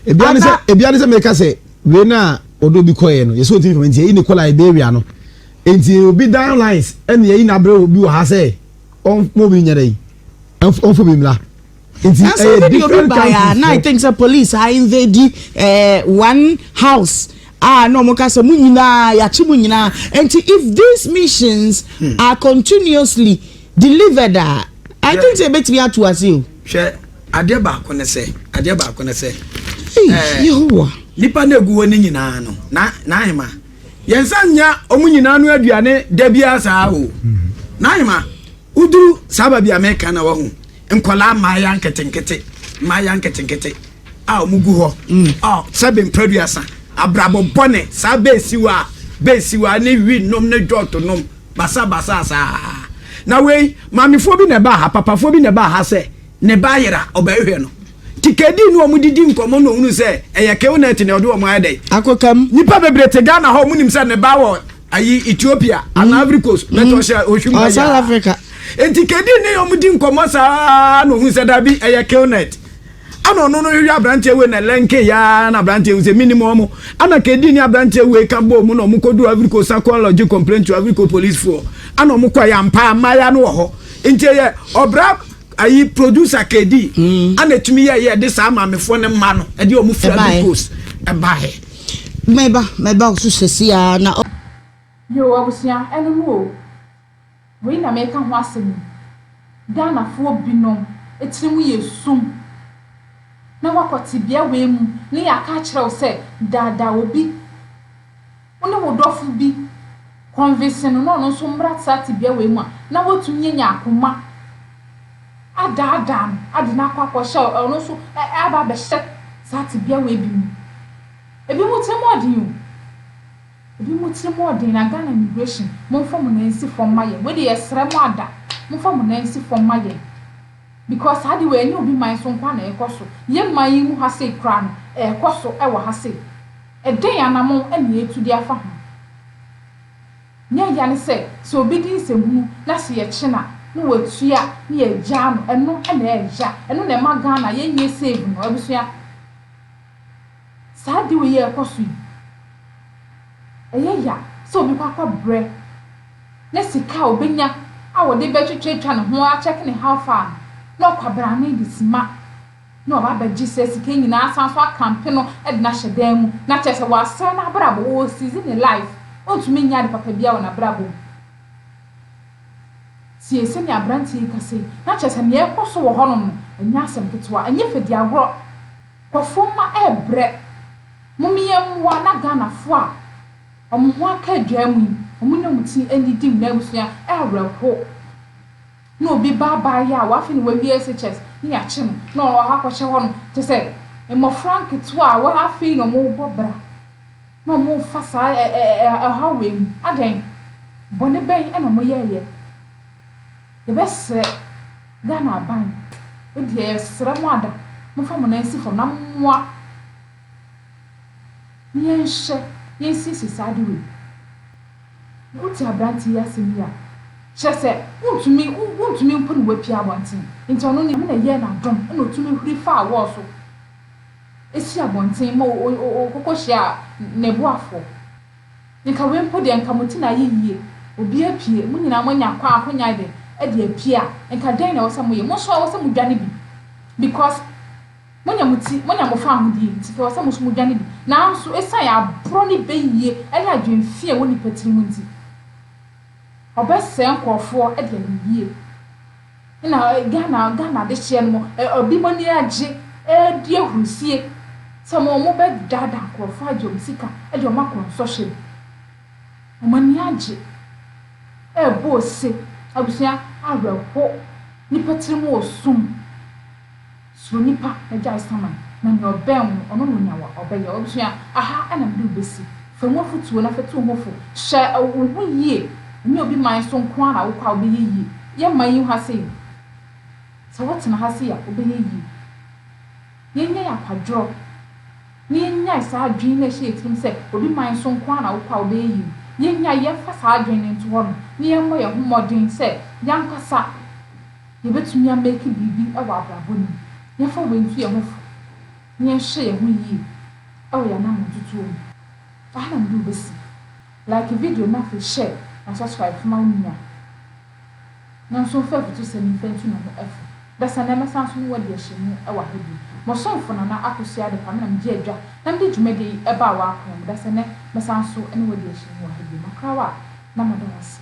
Ebia ne sɛ ebia ne sɛ meka sɛ Wei no a ɔde obi kɔeɛ no, yɛsɛ ɔntumi mfa nti yɛyi no kɔ Liberia no. Nti obi down lines ɛna yɛyi no abrɛ obi wɔ ha sɛ ɔmma obi nyɛ dɛn? Ɔmfo bi mmra. Nti
ɛyɛ different countries. Na I think sɛ police a invade eh, one house a na wɔn ka sɛ mo nyinaa yɛakye mo nyinaa nti if these missions hmm. are continuously delivered a I think sɛ ebetumi ato ase o.
Hwɛ adeɛ baako ne sɛ adeɛ baako ne sɛ.
Ee Yehowa.
Nipa na egu hɔ ne nyinaa no na n'ahema yɛn nsa nya wɔn nyinaa no aduane da biara saa o n'ahema. Woduru saa baabi a meka na wahu nkwadaa mmaayewa nketenkete, mmaayewa nketenkete a wɔn gu hɔ mm. a sɛbe mprɛduasa abrabɔ bɔne saa bɛɛsiwa bɛɛsiwa ne wi nom ne dwɔto nom basabasa saa. Na wei maamefoɔ bi na ɛbaa ha, papafoɔ bi na ɛbaa ha sɛ ne ba ayera ɔbɛhwehwɛ no. Nti kedi ne wɔn didi nkɔmɔ na ohunu sɛ ɛyɛ Knet na ɔde wɔn ayɛ dɛ.
Akokam.
Nipa bebree te Ghana hɔ wɔn nim sɛ ne ba wɔ ayi Ethiopia mm. anaa Ivory Coast bɛtɛ mm. ɔhyɛ ohwim
ha South Africa.
Nti kedi ne wɔn di nkɔmɔ saa na ohunu sɛ dabi ɛyɛ Knet. Ana ɔno no hwehwɛ aberanteɛ wei na lɛnke yaa na aberanteɛ wei sɛ minim wɔn. Ana kedi ne aberanteɛ wei ka bɔɔ mu na wɔn kɔdu Ivory Coast akɔ lodge complaint to Ivory Coast police foɔ. Ana wɔn kɔ yɛ ampa mmaaya no wɔ hɔ. Nti ɛyɛ ɔbra ayi producer kedi mm. ana etumi yɛ yɛ de saa maamefoɔ ne mma no ɛde wɔn fira Ivory Coast ɛbaeɛ.
Mɛba mɛba so sɛsi a na.
Yoo abusua ɛno no o wei na meka ho asɛm yi Ghanafoɔ binom tiri mu yɛ sum na wakɔ tebea wei mu na yɛaka akyerɛ wo sɛ daadaa obi Wo ne wo dɔfo bi kɔnvese no na ɔno nso mmra saa tebea wei mu a, na woatumi anya akoma adaadaa no ade no akɔ akɔhyɛ ɔno nso aba abɛhyɛ saa tebea wei bi mu. Ebinom tirim ɔden o. Ebinom tirim ɔden na Ghana immigration momfa mo nan nsi fam ma yɛn. Wei de yɛsrɛ mo ada, momfa mo nan nsi fam ma yɛn. Because saa de wei ɛnyɛ obi man so nko ara na ɛrekɔ so. Yɛn man yi mu ha sei koraa no, ɛrekɔ so wɔ ha sei. Ɛdɛn anammɔn na yɛretu de afa ho? Nea ɛya ne sɛ, sɛ obi di nsɛmhunu na sɛ yɛkye no a, na watua na yɛagyaa no, ɛno na ɛya. Ɛno na ɛma Ghana yɛnyɛ save no. Abusua, saa ade wei a ɛrekɔ so yi, ɛyɛ ya sɛ obi kɔ akɔbrɛ na sika a obenya a ɔde bɛtwitwatwa ne ho akyɛke ne how far no, na ɔkwabrane de sima. na waba abɛgye saa sika yi nyinaa asan nso akampe no de no ahyɛ dan mu, na kyerɛ sɛ wasɛe n'abrabɔ, ɔresizi ne life, ɔntumi nyɛ ade papa biara wɔ n'abrabɔ mu. Tie sɛnea aberanteɛ yi kasa yi, na kyerɛ sɛ nea ɛrekɔ so wɔ hɔnom no, ɛnyɛ asɛm ketewa, ɛnyɛ fɛdiagorɔ. Nkurɔfoɔ mma ɛrebrɛ. Mom yɛmmoa na Ghanafoɔ a wɔn ho aka adwaa mu yi, wɔn ne wɔn ti nnidi mu, na abusua ɛrewerɛho. Na obi ba abaayewa a wafe no wawie SHS na yɛakye no na ɔwɔ akɔhyɛ hɔ no, kyerɛ sɛ mmɔfra nketewa a wɔ afei na wɔrebɔ bra na wɔrefa saa ɛ ɛ ɛ ɔhaw wei mu. Adɛn? Bɔne bɛn na wɔyɛeɛ? Yɛbɛsrɛ Ghana aban, wo deɛ yɛsrɛ mo ada, momfa mo nan nsi fam na mommoa na yɛnhyɛ, yɛnsiesie saa ade wei. Wote aberante yi asɛm yi a, kyerɛ sɛ wontumi wontumi mpo ne wapue abɔnten. Nti ɔno Nyame na ɛyɛɛ no adom na ɔtumi huri faa wɔɔ so si abɔnten ma ɔkɔkɔ hyiaa ne boafoɔ. Nka wei mpo deɛ nka mo ti na ayɛ yie, obi apue, mo nyinaa moanya kwan akonyan de de apue a, nka dɛn na ɛwɔ sɛ moyɛ? Mo nso ɛwɔ sɛ modwane bi because Monya mo ti, monya mo fawohodie, nti ɛwɔ sɛ mo nso modwane bi. Nanso ɛsiane aborɔ ne bayie ne adwene fi a ɛwɔ nnipa tiri mu nti, ɔbɛsɛe nkorɔfoɔ de ayɛ yie. Ɛna Ghana, Ghana adehyeɛ no mo, ebinom ani agye redi ahurusie sɛ wɔn, wɔbɛdaadaa nkorɔfoɔ agye wɔn sika de wɔn akɔ nsɔhwɛ mu. Wɔn ani agye rebɔ ose. Abusua, awerɛho, nnipa tiri mu wɔ sum. Suro nipa na gyae saman, na nea ɔbɛn wo no, ɔno na onya wo a, ɔbɛyɛ wo. Abusua, aha na mede wo besi. Fa mu afotuo na fa tu wo ho fo. Hwɛ wo ho yie. Ɛnyɛ obi man so nko ara na wokɔ a wobɛyɛ yie. Yɛn man yi ha sei, sɛ wotena ha sei a, wobɛyɛ yie. Yɛnyɛ yɛn akwadworɔ na yɛnnyae saa adwene no a ɛhyɛ yɛn tirim sɛ obi man so nko ara na wokɔ a wobɛyɛ yie no. Yɛnnyae, yɛmfa saa adwene no nto hɔnom na yɛmmɔ yɛn ho mmɔden sɛ yɛn ankasa yɛbɛtumi a make biribi wɔ abrabɔ no mu. Yɛmfa wei ntu yɛn ho fo na yɛnhwɛ yɛn ho yie wɔ yɛn anammɔntutuo mu. Aha na mede wo bɛsi. Like video no na afei share na subscribe ma wo nua na nso mfa afutusɛm yi mfa ntu ne ho fo. Dasani mɛsan so ne wo adi ahyɛmu wɔ ha bio. Mo somfo Nana Akosua Adepa me na megye adwa na mede dwumadie yi baa w'akwan mu. Dasani mɛsan so ne wo adi ahyɛmu wɔ ha bio. Makra wo a na mada wo ase.